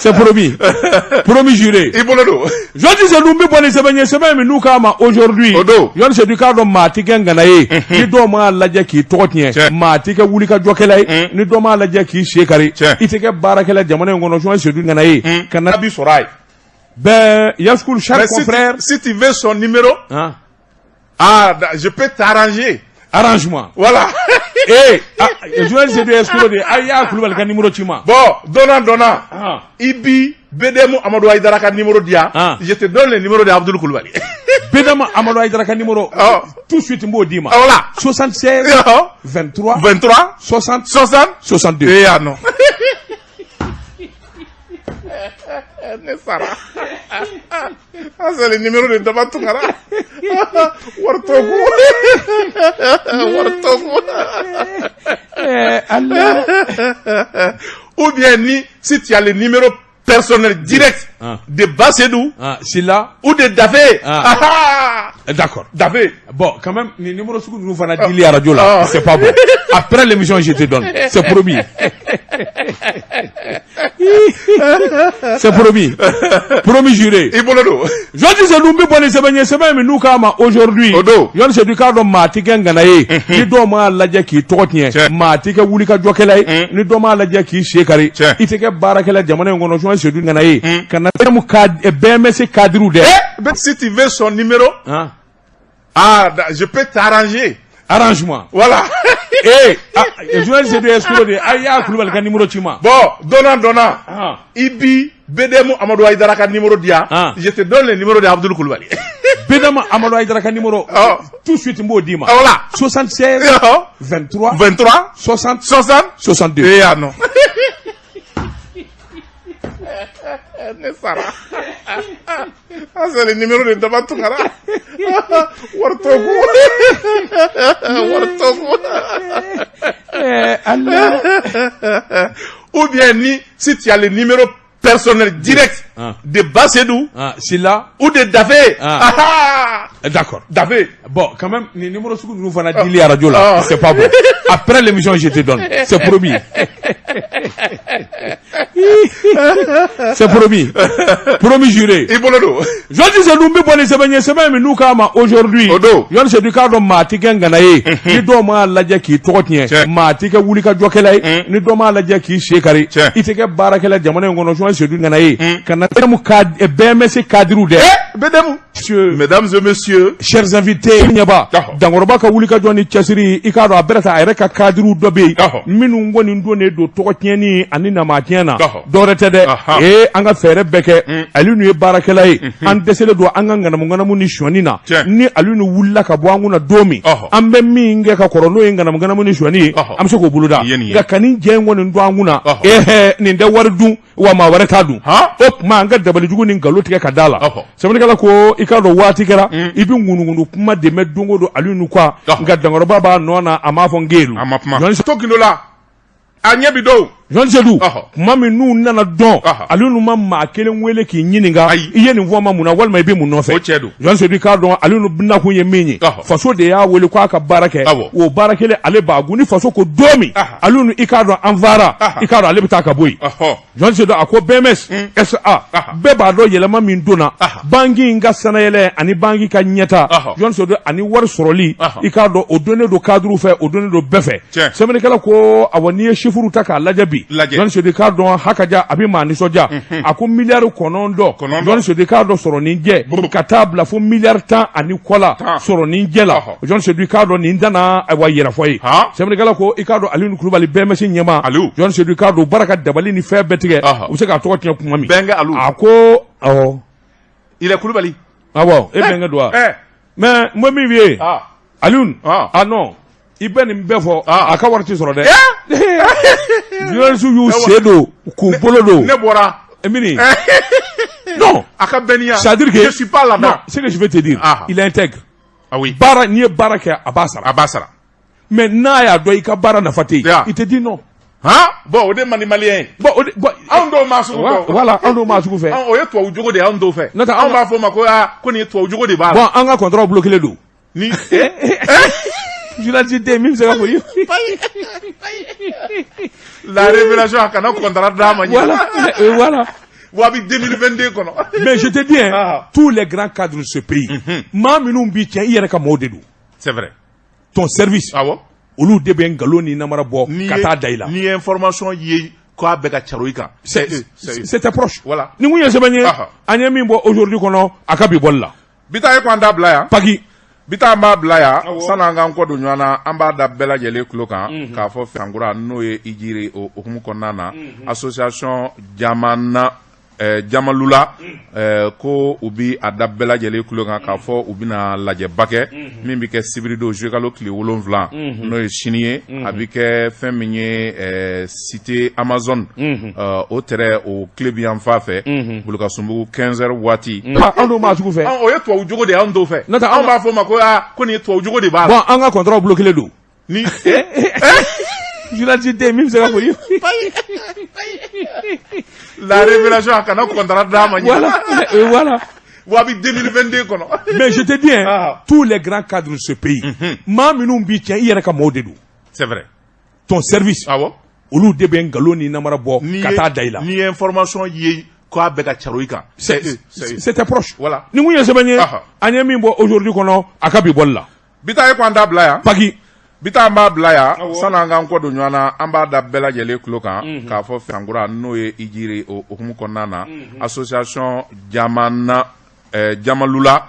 C'est promis. Promis juré. I bolo don. Journaliste Seydou, n bɛ bɔ ni sɛbɛn ye, sɛbɛn min n'u k'a ma aujourd'hui. O don. Journaliste Seydou, k'a dɔn maa tɛ kɛ ŋana ye ni dɔw m'a lajɛ k'i tɔgɔ tiɲɛ. Tiɲɛ. Maa tɛ kɛ wulikajɔkɛla ye ni dɔ m'a lajɛ k'i sen kari. Tiɲɛ. I tɛ kɛ baarakɛla jamana in kɔnɔ. Journaliste Seydou, ŋana ye ka na. Bi sɔrɔ a ye. Ben, Yaskul, cher Mais si confrère. Si tu veux son numéro, Hein? ah, je peux t'arranger. Arrange-moi. Voilà. Eh, ah, journaliste de escroc de Aya Kulubali ka numéro ci ma. Bon, donnant, donnant. Ah. I bi BDM Amadou Aïdara ka numéro di yan. Ah. Je te donne le numéro de Abdoul Coulibaly. BDM Amadou Aïdara ka numéro. Oh. Tout de suite n b'o d'i ma. Ah, voilà. 76 Oh. 23 23 60 60 62. Eh, ah non. Ne sara. Ah, c'est le numéro de Daba Tunkara. Wari t'o kun. Wari t'o kun. Eh, Allah. Ou bien ni, si tu as le numéro personnel direct de Bassedou Ah, Silla. ou de Dafé. Ah. Ah, ah. D'accord. Dafé. Bon, quand même, les numéros sugu ninnu fana dili radio la, Ah. c'est pas bon. Après l'émission, je te donne. C'est promis. C'est promis. Promis juré. I bolo don. Journaliste Seydou, n bɛ bɔ ni sɛbɛn ye, sɛbɛn min n'u k'a ma aujourd'hui. O don. Journaliste Seydou, k'a dɔn maa tɛ kɛ ŋana ye ni dɔw m'a lajɛ k'i tɔgɔ tiɲɛ. Tiɲɛ. Maa tɛ kɛ wulikajɔkɛla ye ni dɔ m'a lajɛ k'i sen kari. Tiɲɛ. I tɛ kɛ baarakɛla jamana in kɔnɔ. Journaliste Seydou, ŋana ye ka na BMS cadre dɛ. Eh, si tu veux son numéro, Hein? ah, je peux t'arranger. Arrange-moi. Voilà. Eh, ah, journaliste de escroc de Aya Kulubali ka numéro ci ma. Bon, donnant, donnant. Ah. I bi BDM Amadou Aïdara ka numéro di yan. Ah. Je te donne le numéro de Abdoul Coulibaly. BDM Amadou Aïdara ka numéro. Oh. Tout de suite n b'o d'i ma. Ah, voilà. 76 Oh. 23 23 60 60 62. Eh, ah non. Ne sara. Ah, c'est le numéro de Daba Tunkara. Wari t'o kun. Wari t'o kun. Eh, Allah. Ou bien ni, si tu as le numéro personnel direct de Bassedou Silla. ou de Dafé. Ah. Ah, ah. D'accord. Dafé. Bon, quand même, les numéros sugu ninnu fana dili radio la, Ah. c'est pas bon. Après l'émission, je te donne. C'est promis. C'est promis, promis juré. I bolo don. Journaliste Seydou, n bɛ bɔ ni sɛbɛn ye, sɛbɛn min n'u k'a ma Aujourd'hui. O don. Journaliste Seydou, k'a dɔn maa tɛ kɛ ŋana ye ni dɔw m'a lajɛ k'i tɔgɔ tiɲɛ, maa tɛ kɛ wulikajɔkɛla ye ni dɔ m'a lajɛ k'i sen kari, i tɛ kɛ baarakɛla jamana in kɔnɔ. Journaliste Seydou, ŋana ye ka na BMS cadre dɛ. BDM. Monsieur, Mesdames et messieurs, chers invités, ɲɛba Dankɔrɔba ka wulikajɔ ni cɛsiri, i k'a dɔn a bɛrɛ ta a yɛrɛ ka cadre dɔ bɛ yen minnu kɔni donnen don tɔgɔ tiɲɛni ani nama tiɲɛ na. Dɔwɛrɛ tɛ dɛ, ee an ka fɛɛrɛ bɛɛ kɛ. Aliou ye baarakɛla ye, an dɛsɛlen don an ka ŋanamu ŋanamu ni sonyani na. Ni Aliou wulila ka bɔ an kunna don min, an bɛ min kɛ ka kɔrɔ, n'o ye ŋanamu ŋanamu ni sonyani ye, an bɛ se k'o boloda. Nka ka nin jɛ in kɔni to an kunna, ee nin tɛ wari dun wa maa wɛrɛ t'a dun. O tuma an ka dabalijugu ni nkalon tigɛ ka da la. Sɛbɛnnikɛla ko i k'a dɔn waati kɛra i bɛ ŋunuŋunu kuma de mɛn don o don Aliou kan, nka Dankɔrɔba b'a nɔ na, a m'a fɔ n gelu. A ma kuma. To gindo la, a ɲɛ bi dɔw. Journaliste Seydou, tuma min n'u nana dɔn, Aliou ma maa kelen wele k'i ɲininka i ye nin fɔ ma mun na walima i bɛ mun nɔfɛ. O cɛ don. Journaliste Seydou, k'a dɔn Aliou nakun ye min ye, faso de y'a wele k'a ka baara kɛ. O baara kelen ale b'a gun ni faso ko don min Aliou, i k'a dɔn an fara, i k'a dɔn ale bɛ taa ka bɔ yen. Journaliste Seydou, a ko BMS SA, bɛɛ b'a dɔn yɛlɛma min donna banki in ka sanayɛlɛ ani banki ka ɲɛta. Journaliste Seydou, ani wari sɔrɔli, i k'a dɔn o donnen don cadre fɛ, o donnen don bɛɛ fɛ. Sɛbɛnnikɛla ko awɔ, n'i ye chiffre ta k'a lajɛ bi, Journaliste Seydou, k'a dɔn hakaja a bɛ maa nisɔndiya. A ko miliyari 9, Journaliste Seydou, k'a dɔn sɔrɔ ni jɛ ka taa bila fo miliyari 10 ani kɔ la sɔrɔ ni jɛ la. Journaliste Seydou, k'a dɔn nin danna ayiwa yɛrɛfɔ ye. Sɛbɛnnikɛla ko i k'a dɔn Aliou Kulubali, BMS ɲɛmaa, Journaliste Seydou, k'a dɔn baara ka dabali ni fɛn bɛɛ tigɛ, u bɛ se k'a tɔgɔ tiɲɛ kuma min. Bɛnkɛ Aliou. A ko awɔ. Il est Kulubali. Awɔ, e bɛnkɛ don wa? Mais n bɛ min f'i ye, Aliou, ah non, i bɛ nin bɛɛ fɔ, a ka wari tɛ sɔrɔ dɛ. Journaliste y'u sen don k'u bolo don. Ne bɔra. Mini. Non. A ka bɛnniya. C'est-à-dire que je suis pas là-dedans. Non, ce que je vais te dire, il est intègre. Ah oui. Baara, n'i ye baara kɛ, a b'a sara. A b'a sara. Mais n'a y'a dɔn i ka baara nafa tɛ yen, il te dit non. Han, bon, o de man di malien ye. Bon, o de, bon, anw dɔw maa sugu dɔn. Voilà, anw dɔw maa sugu fɛ. O ye tubabu jogo de ye anw dɔw fɛ. N'o tɛ anw b'a fɔ o ma ko aa ko nin ye tubabu jogo de b'a la. Bon, an ka contrat bloqué don. Ni journaliste den min bɛ se ka fɔ. La révélation, a kana contrat d'a ma. Voilà, voilà. Wa bi 2022 kɔnɔ. Mais je te dis, hein, tous les grands cadres de ce pays, maa minnu b'i tiɲɛ, i yɛrɛ ka maaw de don. C'est vrai. Ton service. Awɔ. Olu de bɛ nkalon ni namara bɔ ka taa da i la. N'i ye information ye k'a bɛ ka caro i kan. C'était proche. Voilà. Ni kun ye sɛbɛn ye, an ye min bɔ Aujourd'hui kɔnɔ, a ka bi bɔli la. Bi taa ye ko an da bila yan. Paki. Bi taa an b'a bila yan, sanni an k'an kɔ don ɲɔgɔn na, an b'a da bɛɛ lajɛlen tulo kan k'a fɔ Sankura n'o ye Ijiri, o hukumu kɔnɔna na, association jamana Jamalula ko u bi a da bɛɛ lajɛlen tulo kan k'a fɔ u bɛna lajɛba kɛ min bɛ kɛ sibiridon juillet kalo tile 7, n'o ye sini ye. A bɛ kɛ fɛn min ye cité Amazon, o tɛrɛ o tile yan fan fɛ, Bulukasunbugu, 15 heures waati. Anw dun b'a sugu fɛ. O ye tubabu jogo de ye anw dɔw fɛ. N'o tɛ anw b'a fɔ o ma ko aa ko nin ye tubabu jogo de b'a la. Bon, an ka contrat bloqué don. Ni journaliste den min bɛ se ka fɔ. La révélation, a kana contrat d'a ma. Voilà, voilà. Wa bi 2022 kɔnɔ. Mais je te dis, hein, tous les grands cadres de ce pays, maa minnu b'i tiɲɛ, i yɛrɛ ka maaw de don. C'est vrai. Ton service. Awɔ. Olu de bɛ nkalon ni namara bɔ ka taa da i la. N'i ye information ye k'a bɛ ka caro i kan. C'était proche. Voilà. Ni kun ye sɛbɛn ye, an ye min bɔ Aujourd'hui kɔnɔ, a ka bi bɔli la. Bi taa ye ko an da bila yan. Paki. Bi taa an b'a bila yan, sanni an k'an kɔ don ɲɔgɔn na, an b'a da bɛɛ lajɛlen tulo kan k'a fɔ Sankura n'o ye Ijiri, o hukumu kɔnɔna na, association jamana Jamalula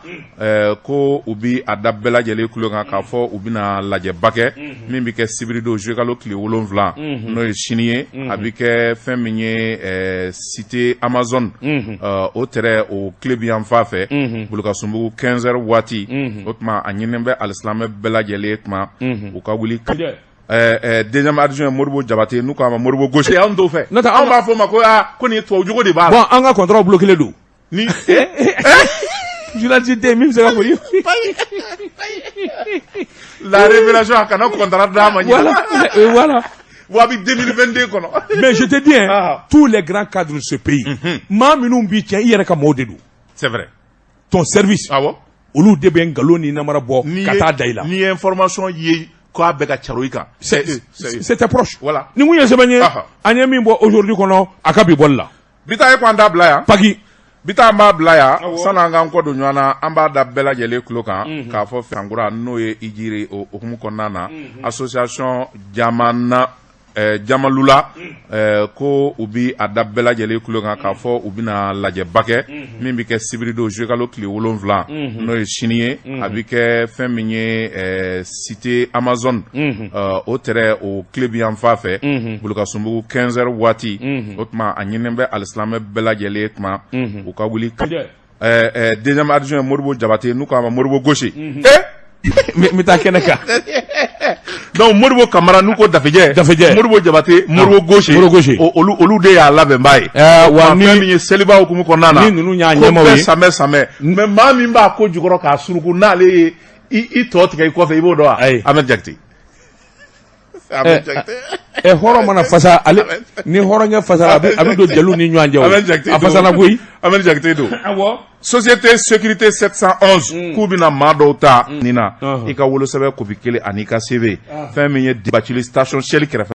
ko u bi a da bɛɛ lajɛlen tulo kan k'a fɔ u bɛna lajɛba kɛ min bɛ kɛ sibiridon juillet kalo tile 7, n'o ye sini ye. A bɛ kɛ fɛn min ye cité Amazon, o tɛrɛ o tile yan fan fɛ, Bulukasunbugu, 15 heures waati. O tuma a ɲininen bɛ alisilamɛ bɛɛ lajɛlen tuma u ka wuli. Deuxième adjoint Moribo Jabate, n'u k'a ma Moribo Gauche. Anw t'o fɛ. N'o tɛ anw b'a fɔ o ma ko aa ko nin ye tubabu jogo de b'a la. Bon, an ka contrat bloqué don. Ni journaliste den min bɛ se ka fɔ. La révélation, a kana contrat d'a ma. Voilà, voilà. Wa bi 2022 kɔnɔ. Mais je te dis, hein, tous les grands cadres de ce pays, maa minnu b'i tiɲɛ, i yɛrɛ ka maaw de don. C'est vrai. Ton service. Awɔ. Olu de bɛ nkalon ni namara bɔ ka taa da i la. N'i ye information ye k'a K'a bɛ ka caro i kan. C'était proche. Voilà. Nin kun ye sɛbɛn ye an ye min bɔ Aujourd'hui kɔnɔ, a ka bi bɔli la. Bi ta ye ko an t'a bila yan. Paki. Bi ta, an b'a bila yan. Sanni an k'an kɔ don ɲɔgɔn na, an b'a da bɛɛ lajɛlen tulo kan k'a fɔ Sankura, n'o ye Ijiri, o hukumu kɔnɔna na, association jamana jamalula ko u bi a da bɛɛ lajɛlen tulo kan k'a fɔ u bɛna lajɛba kɛ min bɛ kɛ sibiridon, juillet kalo tile 7, n'o ye sini ye. A bɛ kɛ fɛn min ye cité Amazon, o tɛrɛ o tile bi yan fan fɛ, Bulukasunbugu, 15 heures waati. O tuma, a ɲininen bɛ alisilamɛ bɛɛ lajɛlen tuma u ka wuli. Deuxième adjoint Modibo Jabate, n'u k'a ma Modibo Gauche. N bɛ taa kɛnɛ kan. Donc Modibo Kamara, n'u ko Dafejɛ. Dafejɛ. Modibo Jabate, Modibo Gauche. Modibo Gauche. Olu de y'a labɛnbaa ye. Wa ni fɛn min ye seliba hukumu kɔnɔna na. Ni ninnu y'a ɲɛmaaw ye. Ko bɛɛ sanbɛ sanbɛ. Mais maa min b'a ko jukɔrɔ k'a suruku, n'ale ye i tɔ tigɛ i kɔfɛ, i b'o dɔn wa? Ayi. Ahmed Jakite. Ahmed Jakite. Hɔrɔn mana fasa, ale ni hɔrɔnkɛ fasara, a bɛ don jeliw ni ɲɔgɔn cɛ o. Ahmed Jakite. A fasala koyi. Ahmed Jakite don. Awɔ. Société sécurité 711 k'u bɛna maa dɔw ta nin na, i ka wolosɛbɛn kopi kelen ani i ka CV, fɛn min ye Bacili station Shell kɛrɛfɛ.